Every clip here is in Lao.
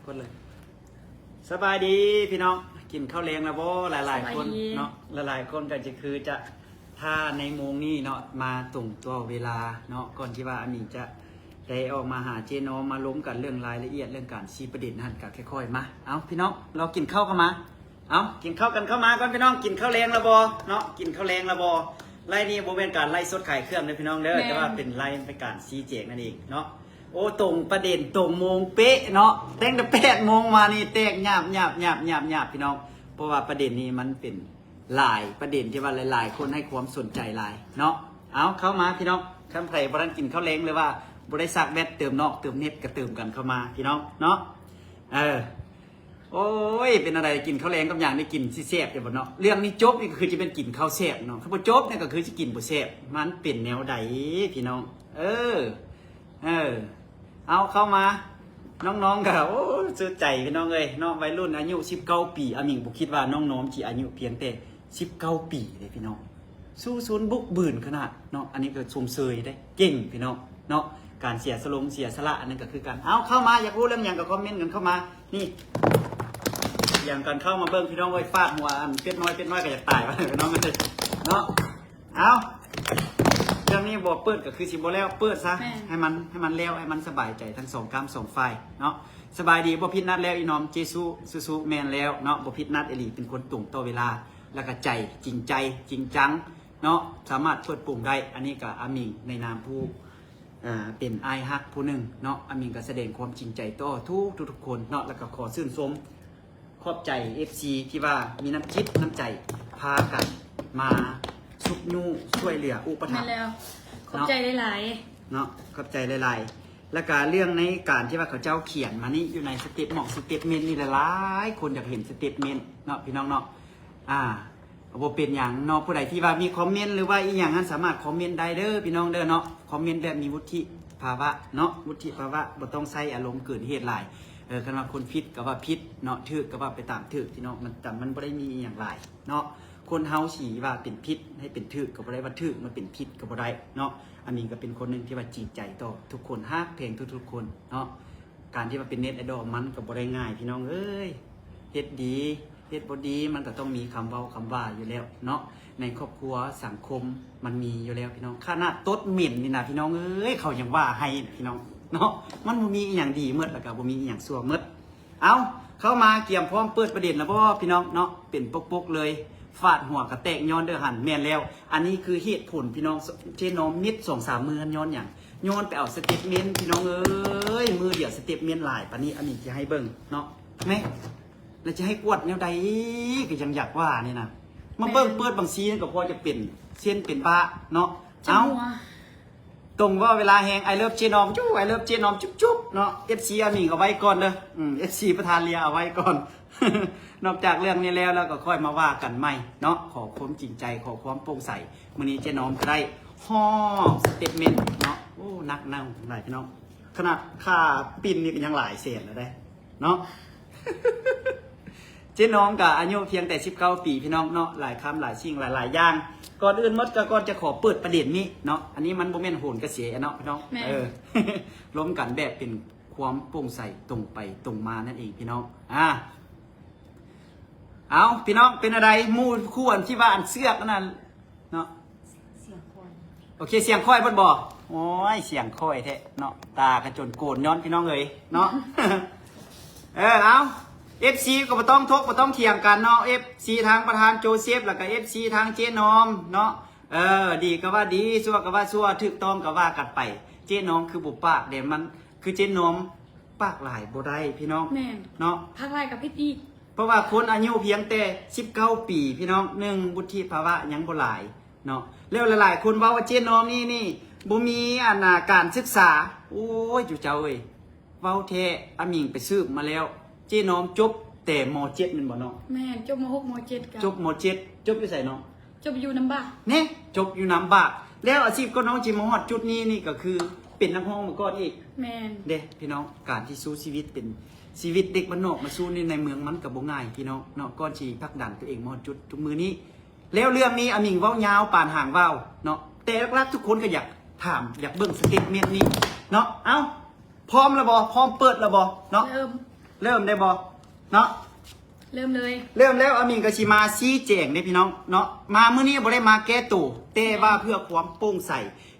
ສະບາຍດີພີ່ນ້ອງ ກິນເຂົ້າແລງແລ້ວບໍ່? ຫຼາຍໆຄົນເນາະ ຫຼາຍໆຄົນກໍຈະຄືຈະຖ້າໃນໂມງນີ້ເນາະ ມາຕົງຕໍ່ເວລາເນາະ ກ່ອນທີ່ວ່າອາມິງຈະໄດ້ອອກມາຫາເຈ້ນ້ອງ ມາລົມກັນເລື່ອງລາຍລະອຽດ ເລື່ອງການຊີ້ປະເດັນຫັ້ນ ກໍຄ່ອຍໆມາ. ເອົ້າ ພີ່ນ້ອງ ລໍກິນເຂົ້າເຂົ້າມາ. ເອົ້າ ກິນເຂົ້າກັນເຂົ້າມາກ່ອນພີ່ນ້ອງ ກິນເຂົ້າແລງແລ້ວບໍ່ເນາະ ກິນເຂົ້າແລງແລ້ວບໍ່? ໄລຟ໌ນີ້ບໍ່ແມ່ນການໄລຟ໌ສົດຂາຍເຄື່ອງເດີພີ່ນ້ອງເດີ ແຕ່ວ່າເປັນໄລຟ໌ເປັນການຊີ້ແຈງນັ້ນເອງເນາະ. ໂອ້ ຕົງປະເດັນ ຕົງໂມງເປະເນາະ ຕັ້ງແຕ່ແປດໂມງມານີ້ແຕກຍາບໆໆໆ ພີ່ນ້ອງ ເພາະວ່າປະເດັນນີ້ມັນເປັນຫຼາຍປະເດັນທີ່ວ່າຫຼາຍໆຄົນໃຫ້ຄວາມສົນໃຈຫຼາຍເນາະ. ເອົາ ເຂົ້າມາພີ່ນ້ອງ ຄັນໃຜບໍ່ທັນກິນເຂົ້າແລງ ຫຼືວ່າບໍ່ໄດ້ຊັກແບັດ ເຕີມນອກເຕີມເນັດ ກໍເຕີມກັນເຂົ້າມາພີ່ນ້ອງເນາະ. ເອີ ໂອ້ຍ ເປັນແນວໃດ ກິນເຂົ້າແລງກັບຫຍັງ ໄດ້ກິນຊິແຊບຢູ່ບໍ່ເນາະ? ເລື່ອງນີ້ຈົບນີ້ກໍຄືຈະແມ່ນກິນເຂົ້າແຊບເນາະ ຄັນບໍ່ຈົບນີ້ກໍຄືຊິກິນບໍ່ແຊບ ມັນເປັນແນວໃດພີ່ນ້ອງ? ເອີ ເອີ ເອົາເຂົ້າມາ ນ້ອງໆກໍ ໂອ້ ສຸດໃຈພີ່ນ້ອງເອີຍເນາະ ໄວລຸ້ນອາຍຸສິບເກົ້າປີ ອາມິງບໍ່ຄິດວ່ານ້ອງນ້ອມຊິອາຍຸພຽງແຕ່ສິບເກົ້າປີເດ້ພີ່ນ້ອງ ສູ້ຊົນບຸກບືນຂະໜາດເນາະ. ອັນນີ້ກໍຊົມເຊີຍເດ້ ເກັ່ງພີ່ນ້ອງເນາະ ການເສຍສະຫຼົງເສຍສະຫຼະ ອັນນັ້ນກໍຄືກັນ. ເອົາ ເຂົ້າມາ ຢາກຮູ້ເລື່ອງຫຍັງກໍຄອມເມັນກັນເຂົ້າມາ. ນີ້ ຢ່າງກັນເຂົ້າມາເບິ່ງພີ່ນ້ອງເອີຍ ຟາດຫົວອັນເປັດນ້ອຍ ເປັດນ້ອຍກໍຢາກຕາຍວ່າພີ່ນ້ອງເອີຍເນາະ. ເອົາ ເລື່ອງນີ້ບໍ່ເປີດກໍຄືຊິບໍ່ແລ້ວ ເປີດຊະ ໃຫ້ມັນ ໃຫ້ມັນແລ້ວ ໃຫ້ມັນສະບາຍໃຈທັງສອງກ້າມສອງຝ່າຍເນາະ. ສະບາຍດີ ບໍ່ຜິດນັດແລ້ວອີນ້ອມ ເຈຊູ ສູ້ໆ ແມ່ນແລ້ວເນາະ ບໍ່ຜິດນັດອີ່ຫຼີ ເປັນຄົນຕົງຕໍ່ເວລາ ແລ້ວກໍໃຈ ຈິງໃຈ ຈິງຈັງເນາະ ສາມາດເປີດໂປງໄດ້. ອັນນີ້ກໍອາມິງໃນນາມຜູ້ ອ່າ ເປັນອ້າຍຮັກຜູ້ໜຶ່ງເນາະ ອາມິງກໍສະແດງຄວາມຈິງໃຈຕໍ່ທຸກ ທຸກໆຄົນເນາະ ແລ້ວກໍຂໍຊື່ນຊົມຂອບໃຈເອັຟຊີທີ່ວ່າມີນ້ຳຈິດນ້ຳໃຈ ພາກັນມາຊຸກຍູ້ຊ່ວຍເຫຼືອອຸປະຖຳ. ແມ່ນແລ້ວ ຂອບໃຈຫຼາຍໆ ເນາະ ຂອບໃຈຫຼາຍໆ. ແລ້ວກະເລື່ອງໃນການທີ່ວ່າເຂົາເຈົ້າຂຽນມານີ້ ຢູ່ໃນສະເຕັບ ໝອກສະເຕັບເມັນນີ້ ຫຼາຍໆຄົນຢາກເຫັນສະເຕັບເມັນເນາະ ພີ່ນ້ອງເນາະ. ອ່າ ບໍ່ເປັນຫຍັງເນາະ ຜູ້ໃດທີ່ວ່າມີຄອມເມັນ ຫຼືວ່າອີ່ຫຍັງຫັ້ນ ສາມາດຄອມເມັນໄດ້ເດີພີ່ນ້ອງເດີເນາະ. ຄອມເມັນແບບມີວຸດທິພາວະເນາະ ວຸດທິພາວະ ບໍ່ຕ້ອງໃຊ້ອາລົມເກີນເຫດຫຼາຍ. ເອີ ຄັນວ່າຄົນຜິດກໍວ່າຜິດເນາະ ຖືກກໍວ່າໄປຕາມຖືກພີ່ນ້ອງ ມັນ ແຕ່ມັນບໍ່ໄດ້ມີອີ່ຫຍັງຫຼາຍເນາະ. ຄົນເຮົາຊິວ່າເປັນຜິດໃຫ້ເປັນຖືກກໍບໍ່ໄດ້ ວ່າຖືກມາເປັນຜິດກໍບໍ່ໄດ້ເນາະ. ອາມິງກໍເປັນຄົນໜຶ່ງທີ່ວ່າຈິງໃຈຕໍ່ທຸກຄົນ ຮັກແພງທຸກໆຄົນເນາະ. ການທີ່ວ່າເປັນເນັດໄອດອລມັນກໍບໍ່ໄດ້ງ່າຍພີ່ນ້ອງເອີຍ ເຮັດດີ ເຮັດບໍ່ດີ ມັນກໍຕ້ອງມີຄຳເວົ້າຄຳວ່າຢູ່ແລ້ວເນາະ. ໃນຄອບຄົວສັງຄົມມັນມີຢູ່ແລ້ວພີ່ນ້ອງ ຂະໜາດຕົດເໝັນນີ້ນະພີ່ນ້ອງເອີຍ ເຂົາຍັງວ່າໃຫ້ພີ່ນ້ອງເນາະ. ມັນບໍ່ມີອີ່ຫຍັງດີໝົດ ແລ້ວກໍບໍ່ມີອີ່ຫຍັງຊົ່ວໝົດ. ເອົາ ເຂົ້າມາກຽມພ້ອມເປີດປະເດັນແລ້ວບໍ່ພີ່ນ້ອງເນາະ? ເປັນປົກໆເລີຍ ຟາດຫົວກະແຕກຍ້ອນເດີຫັ້ນ. ແມ່ນແລ້ວ ອັນນີ້ຄືເຫດຜົນພີ່ນ້ອງ ເຈນ້ອມມິດສອງສາມມື້ຫັ້ນຍ້ອນຫຍັງ? ຍ້ອນໄປເອົາສະເຕັດເມັນພີ່ນ້ອງເອີຍ ມື້ດຽວສະເຕັດເມັນຫຼາຍປານນີ້. ອັນນີ້ຊິໃຫ້ເບິ່ງເນາະ ແມ່ ແລ້ວຈະໃຫ້ກວດແນວໃດ ກໍຍັງຢາກວ່ານີ້ນະ. ມາເບິ່ງ ແມ່ນ ເປີດບັນຊີນັ້ນກໍພໍຈະເປັນເຊັ່ນເປັນບ້າເນາະ. ເອົາ ຕົງເວົ້າເວລາແຮງ I love ເຈນ້ອມ ຈຸ I love ເຈນ້ອມ ຈຸບໆເນາະ. ເອັຟຊີ ອາມິງເອົາໄວ້ກ່ອນເດີ ອືມ ເອັຟຊີ ປະທານເລຍເອົາໄວ້ກ່ອນ. ນອກຈາກເລື່ອງນີ້ແລ້ວ ແລ້ວກໍຄ່ອຍມາວ່າກັນໃໝ່ເນາະ. ຂໍຄວາມຈິງໃຈ ຂໍຄວາມໂປ່ງໃສ. ມື້ນີ້ເຈນ້ອມກໍໄດ້ຫອບສະເຕັດເມັນເນາະ. ໂອ້ ໜັກໜ່ວງຫຼາຍພີ່ນ້ອງ ຂະໜາດຄ່າປິ່ນນີ້ກໍຍັງຫຼາຍແສນແລ້ວເດ້ເນາະ. ເຈນ້ອມກໍອາຍຸພຽງແຕ່ສິບເກົ້າປີພີ່ນ້ອງເນາະ ຫຼາຍຄຳຫຼາຍສິ່ງຫຼາຍໆຢ່າງ. ກ່ອນອື່ນໝົດກໍກ່ອນຈະຂໍເປີດປະເດັນນີ້ເນາະ ອັນນີ້ມັນບໍ່ແມ່ນໂຫນກະແສເນາະພີ່ນ້ອງ ແມ່ນ ເອີ ລົມກັນແບບເປັນຄວາມໂປ່ງໃສ ຕົງໄປຕົງມານັ້ນເອງພີ່ນ້ອງ. ອ່າ ເອົາ ພີ່ນ້ອງ ເປັນແນວໃດ ໝູ່ຄູ່ອັນທີ່ວ່າອັນເຊືອກອັນນັ້ນ ເນາະ ສຽງຂ້ອຍ ໂອເຄ ສຽງຂ້ອຍເບິດບໍ່? ໂອ້ຍ ສຽງຂ້ອຍແທ້ເນາະ ຕາກະຈົນໂກນຍ້ອນພີ່ນ້ອງເອີຍເນາະ. ເອີ ເອົາ ເອັຟຊີ ກໍບໍ່ຕ້ອງຖົກບໍ່ຕ້ອງຖຽງກັນເນາະ ເອັຟຊີ ທາງປະທານໂຈເຊບ ແລ້ວກໍ ເອັຟຊີ ທາງເຈນ້ອມເນາະ. ເອີ ດີກໍວ່າດີ ຊົ່ວກໍວ່າຊົ່ວ ຖືກຕ້ອງກໍວ່າກັນໄປ. ເຈນ້ອມຄືບໍ່ປາກເດ້ ມັນຄືເຈນ້ອມປາກຫຼາຍບໍ່ໄດ້ພີ່ນ້ອງ ແມ່ນ ເນາະ ປາກຫຼາຍກໍຜິດອີກ. ເພາະວ່າຄົນອາຍຸພຽງແຕ່ສິບເກົ້າປີພີ່ນ້ອງ ໜຶ່ງ ວຸດທິພາວະຍັງບໍ່ຫຼາຍເນາະ. ແລ້ວຫຼາຍໆຄົນເວົ້າວ່າເຈນ້ອມນີ້ ນີ້ບໍ່ມີອັນນ່າການສຶກສາ. ໂອ້ຍ ຈຸເຈົ້າເອີຍ ເວົ້າແທ້ ອາມິງໄປສືບມາແລ້ວ ເຈນ້ອມຈົບແຕ່ ມ.ເຈັດ ແມ່ນບໍ່ນ້ອງ? ແມ່ນ ຈົບ ມ.ຫົກ ມ.ເຈັດ ກໍ ຈົບ ມ.ເຈັດ ຈົບຢູ່ໃສນ້ອງ? ຈົບຢູ່ນ້ຳບາກ ແນ່ ຈົບຢູ່ນ້ຳບາກ. ແລ້ວອາຊີບຂອງນ້ອງຊິມາຮອດຈຸດນີ້ນີ້ ກໍຄືເປັນນັກຮ້ອງມາກ່ອນອີກ. ແມ່ນ ເດ້ພີ່ນ້ອງ ການທີ່ສູ້ຊີວິດ ເປັນຊີວິດເດັກບ້ານນອກມາສູ້ໃນ ໃນເມືອງ ມັນກໍບໍ່ງ່າຍພີ່ນ້ອງເນາະ ກ່ອນຊິຜັກດັນຕົວເອງມາຮອດຈຸດທຸກມື້ນີ້. ແລ້ວເລື່ອງນີ້ອາມິງເວົ້າຍາວປານຫາງວ່າວເນາະ ແຕ່ຫຼັກໆທຸກຄົນກໍຢາກຖາມ ຢາກເບິ່ງສະເຕັດເມັນນີ້ເນາະ. ເອົ້າ ພ້ອມແລ້ວບໍ່? ພ້ອມເປີດແລ້ວບໍ່ເນາະ? ເລີ່ມ ເລີ່ມໄດ້ບໍ່ເນາະ? ເລີ່ມເລີຍ. ເລີ່ມແລ້ວ ອາມິງກໍຊິມາຊີ້ແຈງເດ້ພີ່ນ້ອງເນາະ. ມາມື້ນີ້ບໍ່ໄດ້ມາແກ້ໂຕ ແຕ່ວ່າເພື່ອຄວາມໂປ່ງໃສ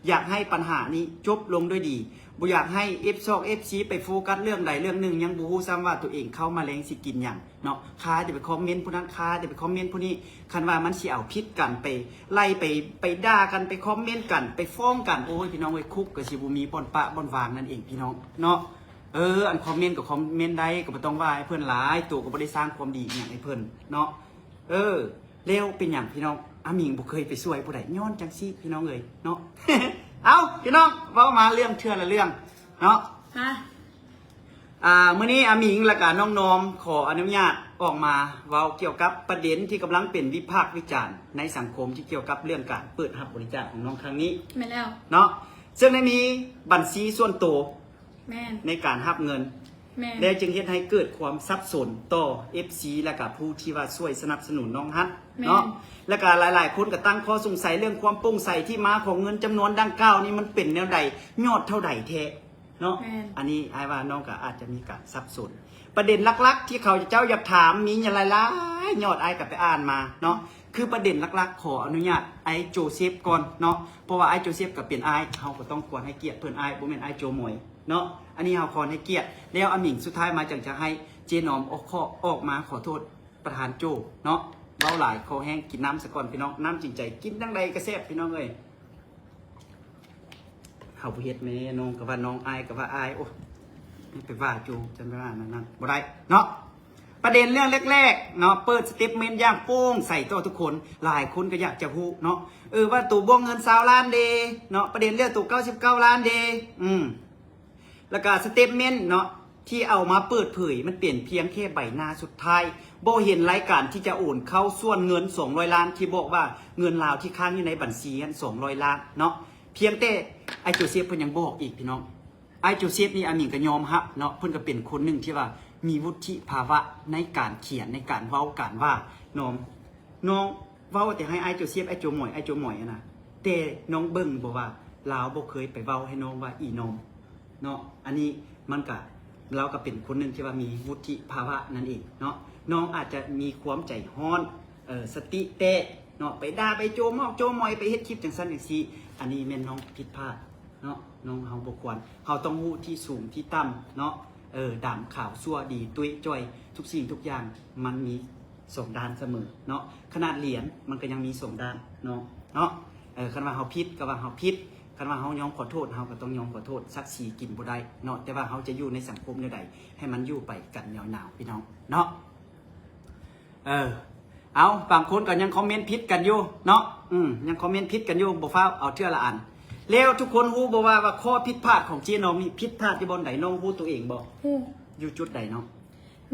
ຢາກໃຫ້ປັນຫານີ້ຈົບລົງດ້ວຍດີ. ບໍ່ຢາກໃຫ້ເອັຟຊອກ ເອັຟຊີ ໄປໂຟກັສເລື່ອງໃດເລື່ອງໜຶ່ງ ຍັງບໍ່ຮູ້ຊ້ຳວ່າຕົວເອງເຂົ້າມາແລງຊິກິນຫຍັງເນາະ. ຄາແຕ່ໄປຄອມເມັນຜູ້ນັ້ນ ຄາແຕ່ໄປຄອມເມັນຜູ້ນີ້. ຄັນວ່າມັນຊິເອົາຜິດກັນ ໄປໄລ່ ໄປ ໄປດ່າກັນ ໄປຄອມເມັນກັນ ໄປຟ້ອງກັນ ໂອ້ຍ ພີ່ນ້ອງເອີຍ ຄຸກກໍຊິບໍ່ມີບ່ອນປະບ່ອນວາງນັ້ນເອງ ພີ່ນ້ອງເນາະ. ເອີ ອັນຄອມເມັນກໍຄອມເມັນໄດ້ ກໍບໍ່ຕ້ອງວ່າໃຫ້ເພິ່ນຫຼາຍ ໂຕກໍບໍ່ໄດ້ສ້າງຄວາມດີອີ່ຫຍັງໃຫ້ເພິ່ນເນາະ. ເອີ ແລ້ວເປັນຫຍັງພີ່ນ້ອງ ອາມິງບໍ່ເຄີຍໄປຊ່ວຍຜູ້ໃດ ຍ້ອນຈັ່ງຊີ້ພີ່ນ້ອງເອີຍເນາະ. ເອົາ ພີ່ນ້ອງ ເວົ້າມາເລື່ອງເທື່ອລະເລື່ອງເນາະ. ຮະ ອ່າ ມື້ນີ້ອາມິງ ແລະກະນ້ອງນອມ ຂໍອະນຸຍາດອອກມາເວົ້າກ່ຽວກັບປະເດັນທີ່ກຳລັງເປັນວິພາກວິຈານໃນສັງຄົມ ທີ່ກ່ຽວກັບເລື່ອງການເປີດຮັບບໍລິຈາກຂອງນ້ອງຄັ້ງນີ້. ແມ່ນແລ້ວເນາະ. ເຊິ່ງໄດ້ມີບັນຊີສ່ວນໂຕ ແມ່ນ ໃນການຮັບເງິນ ແມ່ນ ແລະຈຶ່ງເຮັດໃຫ້ເກີດຄວາມສັບສົນຕໍ່ເອັຟຊີ ແລະກະຜູ້ທີ່ວ່າຊ່ວຍສະໜັບສະໜູນນ້ອງຫັ້ນເນາະ. ແລະກະຫຼາຍໆຄົນກໍຕັ້ງຂໍ້ສົງໄສເລື່ອງຄວາມໂປ່ງໃສທີ່ມາຂອງເງິນຈຳນວນດັ່ງກ່າວນີ້ ມັນເປັນແນວໃດ ຍອດເທົ່າໃດແທ້ເນາະ. ແມ່ນ ອັນນີ້ອ້າຍວ່ານ້ອງກໍອາດຈະມີການສັບສົນ. ປະເດັນຫຼັກໆທີ່ເຂົາເຈົ້າຢາກຖາມ ມີຫຼາຍໆຍອດ ອ້າຍກໍໄປອ່ານມາເນາະ. ຄືປະເດັນຫຼັກໆ ຂໍອະນຸຍາດອ້າຍໂຈເຊຟກ່ອນເນາະ ເພາະວ່າອ້າຍໂຈເຊຟກໍເປັນອ້າຍ ເຮົາກໍຕ້ອງຄວນໃຫ້ກຽດເພິ່ນ ອ້າຍ ບໍ່ແມ່ນອ້າຍໂຈໝວຍເນາະ. ອັນນີ້ເຮົາຄວນໃຫ້ກຽດ. ແລ້ວອາມິງ ສຸດທ້າຍມາຈັ່ງຈະໃຫ້ເຈນອມອອກ ຂໍ ອອກມາຂໍໂທດປະທານໂຈເນາະ. ເວົ້າຫຼາຍຄໍແຫ້ງ ກິນນ້ຳສາກ່ອນພີ່ນ້ອງ. ນ້ຳຈິງໃຈ ກິນຈັ່ງໃດກໍແຊບພີ່ນ້ອງເອີຍ. ເຮົາບໍ່ເຮັດແມ່ນ້ອງກໍວ່ານ້ອງ ອ້າຍກໍວ່າອ້າຍ. ໂອ້ຍ ໄປວ່າໂຈ ຈັ່ງວ່ານັ້ນ ນັ້ນບໍ່ໄດ້ເນາະ. ປະເດັນເລື່ອງແລກໆເນາະ ເປີດສະເຕັດເມັນຢ່າງໂປ່ງໃສຕໍ່ທຸກຄົນ. ຫຼາຍຄົນກໍຢາກຈະຮູ້ເນາະ ເອີ ວ່າໂຕບວກເງິນຊາວລ້ານເດເນາະ ປະເດັນເລື່ອງໂຕເກົ້າສິບເກົ້າລ້ານເດ. ອືມ ແລ້ວກະສະເຕັດເມັນເນາະ ທີ່ເອົາມາເປີດເຜີຍ ມັນເປັນພຽງແຄ່ໃບໜ້າສຸດທ້າຍ ບໍ່ເຫັນລາຍການທີ່ຈະໂອນເຂົ້າສ່ວນເງິນສອງຮ້ອຍລ້ານ ທີ່ບອກວ່າເງິນລາວທີ່ຄ້າງຢູ່ໃນບັນຊີຫັ້ນສອງຮ້ອຍລ້ານເນາະ. ພຽງແຕ່ອ້າຍໂຈເຊຟເພິ່ນຍັງບອກອີກ ພີ່ນ້ອງ. ອ້າຍໂຈເຊຟນີ້ ອາມິງກໍຍອມຮັບເນາະ ເພິ່ນກໍເປັນຄົນໜຶ່ງທີ່ວ່າມີວຸດທິພາວະໃນການຂຽນ ໃນການເວົ້າ ການວ່າເນາະ. ນ້ອງເວົ້າແຕ່ໃຫ້ອ້າຍໂຈເຊຟ ອ້າຍໂຈໝວຍ ອ້າຍໂຈໝວຍຫັ້ນນະ ແຕ່ນ້ອງເບິ່ງບໍ່ວ່າລາວບໍ່ເຄີຍໄປເວົ້າໃຫ້ນ້ອງວ່າອີນ້ອງເນາະ. ອັນນີ້ມັນກະ ລາວກະເປັນຄົນໜຶ່ງທີ່ວ່າມີວຸດທິພາວະນັ້ນເອງເນາະ. ນ້ອງອາດຈະມີຄວາມໃຈຮ້ອນ ເອີ ສະຕິແຕກເນາະ ໄປດ່າໄປໂຈມອກໂຈມອຍ ໄປເຮັດຄລິບຈັ່ງຊັ້ນຈັ່ງຊີ້. ອັນນີ້ແມ່ນນ້ອງຜິດພາດເນາະ ນ້ອງ ເຮົາບໍ່ຄວນ. ເຮົາຕ້ອງຮູ້ທີ່ສູງທີ່ຕ່ຳເນາະ. ເອີ ດຳຂາວ ຊົ່ວດີ ຕຸ້ຍ ຈ່ອຍ ທຸກສິ່ງທຸກຢ່າງມັນມີ ສອງດ້ານສະເໝີເນາະ. ຂະໜາດຫຼຽນມັນກໍຍັງມີສອງດ້ານເນາະ ເນາະ. ເອີ ຄັນວ່າເຮົາຜິດກໍວ່າເຮົາຜິດ ຄັນວ່າເຮົາຍອມຂໍໂທດ ເຮົາກໍຕ້ອງຍອມຂໍໂທດ. ສັກສີກິນບໍ່ໄດ້ເນາະ ແຕ່ວ່າເຮົາຈະຢູ່ໃນສັງຄົມແນວໃດ ໃຫ້ມັນຢູ່ໄປກັນຍາວໆ ພີ່ນ້ອງເນາະ. ເອີ ເອົາ ບາງຄົນກໍຍັງຄອມເມັນຜິດກັນຢູ່ເນາະ. ອືມ ຍັງຄອມເມັນຜິດກັນຢູ່ ບໍ່ຟ້າວ ເອົາເທື່ອລະອັນ. ແລ້ວທຸກຄົນຮູ້ບໍ່ວ່າ ວ່າຂໍ້ຜິດພາດຂອງເຈນ້ອງນີ້ ຜິດພາດຢູ່ບ່ອນໃດ? ນ້ອງຮູ້ຕົວເອງບໍ່? ຮູ້. ຢູ່ຈຸດໃດເນາະ?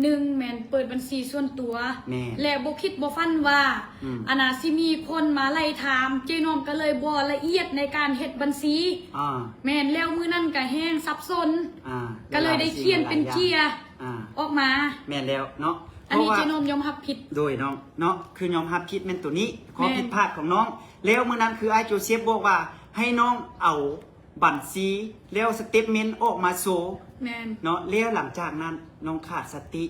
ໜຶ່ງແມ່ນເປີດບັນຊີສ່ວນຕົວ ແມ່ນ ແລະບໍ່ຄິດບໍ່ຝັນວ່າ ອືມ ອັນນ່າ ຊິມີຄົນມາໄລ່ຖາມ ເຈນ້ອງກໍເລີຍບໍ່ລະອຽດໃນການເຮັດບັນຊີ. ອ່າ ແມ່ນ ແລ້ວມື້ນັ້ນກໍແຮ່ງສັບສົນ ອ່າ ກໍເລີຍໄດ້ຂຽນເປັນເຈ້ຍ ອ່າ ອອກມາ. ແມ່ນແລ້ວເນາະ ອັນນີ້ ເພາະວ່າ ເຈນ້ອງຍອມຮັບຜິດ. ໂດຍນ້ອງເນາະ ຄືຍອມຮັບຜິດແມ່ນໂຕນີ້ ຂໍ້ ແມ່ນ ຜິດພາດຂອງນ້ອງ. ແລ້ວມື້ນັ້ນຄືອ້າຍໂຈເຊຟບອກວ່າໃຫ້ນ້ອງເອົາ ບັນຊີ ແລ້ວສະເຕັດເມັນອອກມາໂຊ ແມ່ນ ເນາະ. ແລ້ວຫຼັງຈາກນັ້ນນ້ອງຂາດສະຕິ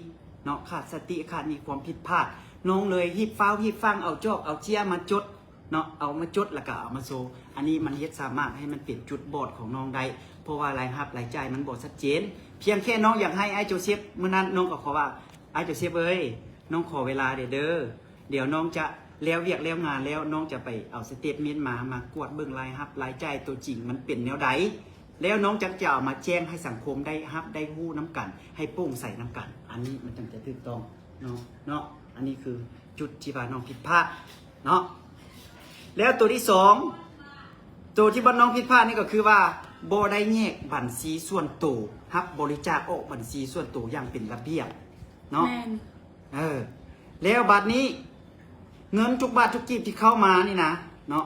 ເນາະ ຂາດສະຕິ ຂາດມີຄວາມຜິດພາດ ນ້ອງເລີຍຮີບຟ້າວຮີບຟັ່ງ ເອົາຈອກເອົາເຈ້ຍມາຈົດເນາະ ເອົາມາຈົດແລ້ວກໍເອົາມາໂຊ. ອັນນີ້ມັນເຮັດສາມາດໃຫ້ມັນເປັນຈຸດບອດຂອງນ້ອງໄດ້ ເພາະວ່າລາຍຮັບລາຍຈ່າຍມັນບໍ່ຊັດເຈນ. ພຽງແຄ່ນ້ອງຢາກໃຫ້ອ້າຍໂຈເຊຟ ມື້ນັ້ນນ້ອງກໍຂໍວ່າ ອ້າຍໂຈເຊຟເອີຍ ນ້ອງຂໍເວລາແດ່ເດີ ດຽວນ້ອງຈະແລ້ວວຽກແລ້ວງານແລ້ວ ນ້ອງຈະໄປເອົາສະເຕັດເມັນມາ ມາກວດເບິ່ງລາຍຮັບລາຍຈ່າຍຕົວຈິງມັນເປັນແນວໃດ ແລ້ວນ້ອງຈັ່ງຈະເອົາມາແຈ້ງໃຫ້ສັງຄົມໄດ້ຮັບໄດ້ຮູ້ນຳກັນ ໃຫ້ໂປ່ງໃສນຳກັນ. ອັນນີ້ມັນຈັ່ງຈະຖືກຕ້ອງເນາະ ເນາະ. ອັນນີ້ຄືຈຸດທີ່ວ່ານ້ອງຜິດພາດເນາະ. ແລ້ວໂຕທີສອງ ໂຕທີ່ບ່ອນນ້ອງຜິດພາດນີ້ກໍຄືວ່າ ບໍ່ໄດ້ແຍກບັນຊີສ່ວນໂຕ ຮັບບໍລິຈາກອອກບັນຊີສ່ວນໂຕຢ່າງເປັນລະບຽບ ເນາະ ແມ່ນ ເອີ ແລ້ວບາດນີ້ ເງິນທຸກບາດທຸກກີບທີ່ເຂົ້າມານີ້ນະເນາະ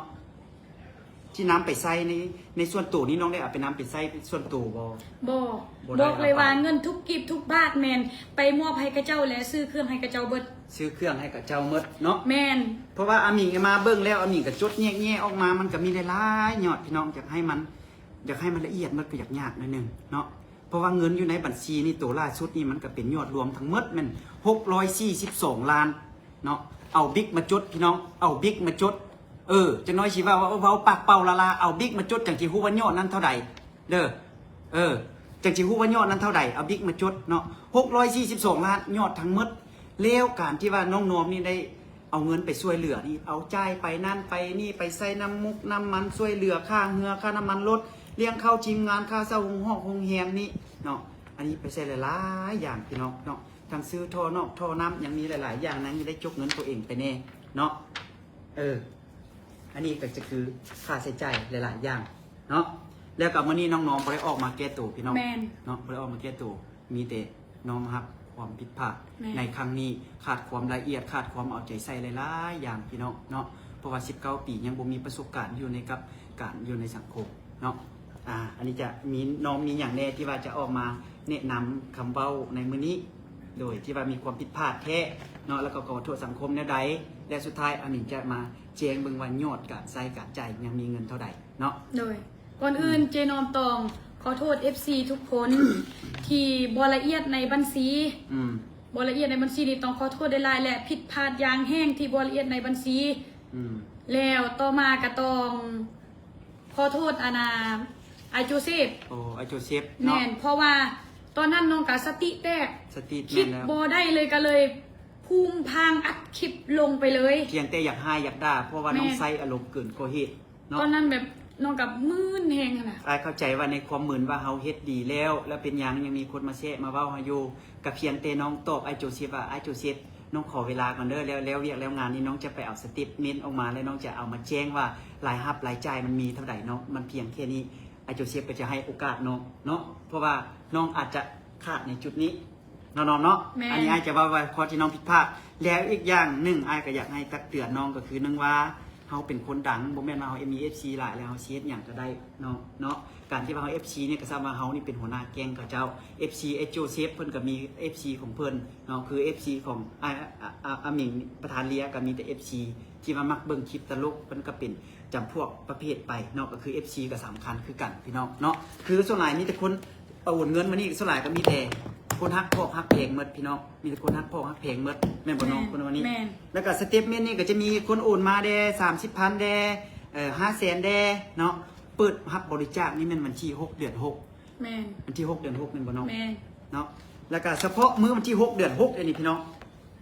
ທີ່ນຳໄປໃຊ້ໃນ ໃນສ່ວນໂຕນີ້ ນ້ອງໄດ້ເອົາໄປນຳໄປໃຊ້ສ່ວນໂຕບໍ່? ບໍ່ ບໍ່ໄດ້ ບອກເລີຍວ່າເງິນທຸກກີບທຸກບາດແມ່ນໄປມອບໃຫ້ເຂົາເຈົ້າ ແລະຊື້ເຄື່ອງໃຫ້ເຂົາເຈົ້າເບິດ ຊື້ເຄື່ອງໃຫ້ເຂົາເຈົ້າໝົດເນາະ. ແມ່ນ ເພາະວ່າອາມິງມາເບິ່ງແລ້ວ ອາມິງກໍຈົດແຍກແຍະອອກມາ ມັນກໍມີຫຼາຍໆຍອດ ພີ່ນ້ອງ ຢາກໃຫ້ມັນ ຢາກໃຫ້ມັນລະອຽດໝົດກໍຢາກຍາກໜ້ອຍໜຶ່ງເນາະ. ເພາະວ່າເງິນຢູ່ໃນບັນຊີນີ້ ໂຕລ່າສຸດນີ້ ມັນກໍເປັນຍອດລວມທັງໝົດແມ່ນຫົກຮ້ອຍສີ່ສິບສອງລ້ານເນາະ. ເອົາບິກມາຈົດ ພີ່ນ້ອງ ເອົາບິກມາຈົດ. ເອີ ຈັກໜ້ອຍຊິວ່າ ເວົ້າ ເວົ້າປາກເປົ່າລ້າໆ. ເອົາບິກມາຈົດ ຈັ່ງຊິຮູ້ວ່າຍອດນັ້ນເທົ່າໃດເດີ. ເອີ ຈັ່ງຊິຮູ້ວ່າຍອດນັ້ນເທົ່າໃດ. ເອົາບິກມາຈົດເນາະ ຫົກຮ້ອຍສີ່ສິບສອງລ້ານ ຍອດທັງໝົດ. ແລ້ວການທີ່ວ່ານ້ອງນອມນີ້ໄດ້ ເອົາເງິນໄປຊ່ວຍເຫຼືອນີ້ ເອົາຈ່າຍໄປນັ້ນໄປນີ້ ໄປໃສ່ນ້ຳມຸກນ້ຳມັນ ຊ່ວຍເຫຼືອຄ່າເຮືອ ຄ່ານ້ຳມັນລົດ ລ້ຽງເຂົ້າທີມງານ ຄ່າເຊົ່າໂຮງຮອກໂຮງແຮມນີ້ເນາະ. ອັນນີ້ໄປໃສ່ຫຼາຍໆຢ່າງ ພີ່ນ້ອງເນາະ. ທັງຊື້ທໍ່ນອກທໍ່ນ້ຳ ຍັງມີຫຼາຍໆຢ່າງນະ. ຍັງໄດ້ຈົກເງິນຕົວເອງໄປແດ່ເນາະ. ເອີ ອັນນີ້ກໍຈະຄືຄ່າໃຊ້ຈ່າຍຫຼາຍໆຢ່າງເນາະ. ແລ້ວກໍມື້ນີ້ນ້ອງນອມບໍ່ໄດ້ອອກມາແກ້ໂຕ ພີ່ນ້ອງ ແມ່ນ ເນາະ ບໍ່ໄດ້ອອກມາແກ້ໂຕ. ມີແຕ່ນ້ອມຮັບຄວາມຜິດພາດ ແມ່ນ ໃນຄັ້ງນີ້ ຂາດຄວາມລະອຽດ ຂາດຄວາມເອົາໃຈໃສ່ຫຼາຍໆຢ່າງ ພີ່ນ້ອງເນາະ. ເພາະວ່າສິບເກົ້າປີ ຍັງບໍ່ມີປະສົບການຢູ່ໃນ ກັບການຢູ່ໃນສັງຄົມເນາະ. ອາ ອັນນີ້ຈະມີ ນ້ອງມີຫຍັງແດ່ທີ່ວ່າຈະອອກມາແນະນຳຄຳເວົ້າໃນມື້ນີ້ ໂດຍທີ່ວ່າມີຄວາມຜິດພາດແທ້ເນາະ ແລ້ວກໍຂໍໂທດສັງຄົມແນວໃດ? ແລະ ສຸດທ້າຍອາມິງຈະມາແຈ້ງເບິ່ງວ່າຍອດການໃຊ້ການຈ່າຍຍັງມີເງິນເທົ່າໃດເນາະ. ໂດຍ ກ່ອນອື່ນ ອືມ ເຈນອມຕ້ອງຂໍໂທດເອັຟຊີທຸກຄົນ ທີ່ບໍ່ລະອຽດໃນບັນຊີ ອືມ ບໍ່ລະອຽດໃນບັນຊີນີ້ ຕ້ອງຂໍໂທດຫຼາຍໆ ແລະ ຜິດພາດຢ່າງແຮງທີ່ບໍ່ລະອຽດໃນບັນຊີ ອືມ ແລ້ວຕໍ່ມາກໍຕ້ອງຂໍໂທດ ອັນນ່າ ອ້າຍໂຈເຊບ ໂອ້ ອ້າຍໂຈເຊບເນາະ ແມ່ນ ເພາະວ່າຕອນນັ້ນນ້ອງກໍສະຕິແຕກ ສະຕິ ຄິດ ແມ່ນແລ້ວ ບໍ່ໄດ້ເລີຍ ກໍເລີຍພູມພາງອັດຄລິບລົງໄປເລີຍ ພຽງແຕ່ຢາກຮ້າຍຢາກດ່າ ເພາະວ່າ ແມ່ນ ນ້ອງໃຊ້ອາລົມເກີນກວ່າເຫດ ເນາະ ຕອນນັ້ນແບບນ້ອງກໍມຶນແຮງຫັ້ນນະ ອ້າຍເຂົ້າໃຈວ່າໃນຄວາມມຶນວ່າເຮົາເຮັດດີແລ້ວ ແລ້ວເປັນຫຍັງຍັງມີຄົນມາແຊະມາເວົ້າເຮົາຢູ່. ກໍພຽງແຕ່ນ້ອງຕອບອ້າຍໂຈເຊບວ່າ ອ້າຍໂຈເຊບ ນ້ອງຂໍເວລາກ່ອນເດີ ແລ້ວ ແລ້ວວຽກແລ້ວງານນີ້ ນ້ອງຈະໄປເອົາສະເຕັດເມັນອອກມາ ແລ້ວນ້ອງຈະເອົາມາແຈ້ງວ່າລາຍຮັບລາຍຈ່າຍມັນມີເທົ່າໃດເນາະ. ມັນພຽງແຄ່ນີ້ ອ້າຍໂຈເຊບກໍຈະໃຫ້ໂອກາດນ້ອງເນາະ ເພາະວ່ານ້ອງອາດຈະຂາດໃນຈຸດນີ້ ເນາະນ້ອງເນາະ ແມ່ນ ອັນນີ້ອ້າຍຈະເວົ້າວ່າຂໍ້ທີ່ນ້ອງຜິດພາດ. ແລ້ວອີກຢ່າງໜຶ່ງ ອ້າຍກໍຢາກໃຫ້ຕັກເຕືອນນ້ອງ ກໍຄືໜຶ່ງວ່າ ເຮົາເປັນຄົນດັງ ບໍ່ແມ່ນວ່າເຮົາມີເອັຟຊີຫຼາຍແລ້ວເຮົາຊິເຮັດຫຍັງກໍໄດ້ເນາະ ເນາະ. ການທີ່ວ່າເຮົາເອັຟຊີນີ້ ກໍຊ້ຳວ່າເຮົານີ້ເປັນຫົວໜ້າແກ້ງເຂົາເຈົ້າ. ເອັຟຊີອ້າຍໂຈເຊບ ເພິ່ນກໍມີເອັຟຊີຂອງເພິ່ນເນາະ ຄືເອັຟຊີຂອງອ້າຍ ອາ ອາ ອາມິງ ປະທານເລຍ ກໍມີແຕ່ເອັຟຊີທີ່ວ່າມັກເບິ່ງຄລິບຕະຫຼົກ ເພິ່ນກໍເປັນຈຳພວກປະເພດໄປເນາະ ກໍຄືເອັຟຊີກໍສຳຄັນຄືກັນ ພີ່ນ້ອງເນາະ. ຄືສ່ວນຫຼາຍມີແຕ່ຄົນ ໂອນເງິນມານີ້ ສ່ວນຫຼາຍກໍມີແຕ່ຄົນຮັກພອກຮັກແພງໝົດ ພີ່ນ້ອງ ມີແຕ່ຄົນຮັກພອກຮັກແພງໝົດ ແມ່ນບໍ່ນ້ອງ? ແມ່ນ ຄົນວ່ານີ້ ແມ່ນ ແລ້ວກໍສະເຕັດເມັນນີ້ກໍຈະມີຄົນໂອນມາແດ່ ສາມສິບພັນແດ່ ເອີ ຫ້າແສນແດ່ເນາະ. ເປີດຮັບບໍລິຈາກນີ້ແມ່ນວັນທີຫົກ ເດືອນຫົກ ແມ່ນ ວັນທີຫົກ ເດືອນຫົກ ແມ່ນບໍ່ນ້ອງ? ແມ່ນ ເນາະ ແລ້ວກໍສະເພາະມື້ວັນທີຫົກ ເດືອນຫົກ ອັນນີ້ ພີ່ນ້ອງ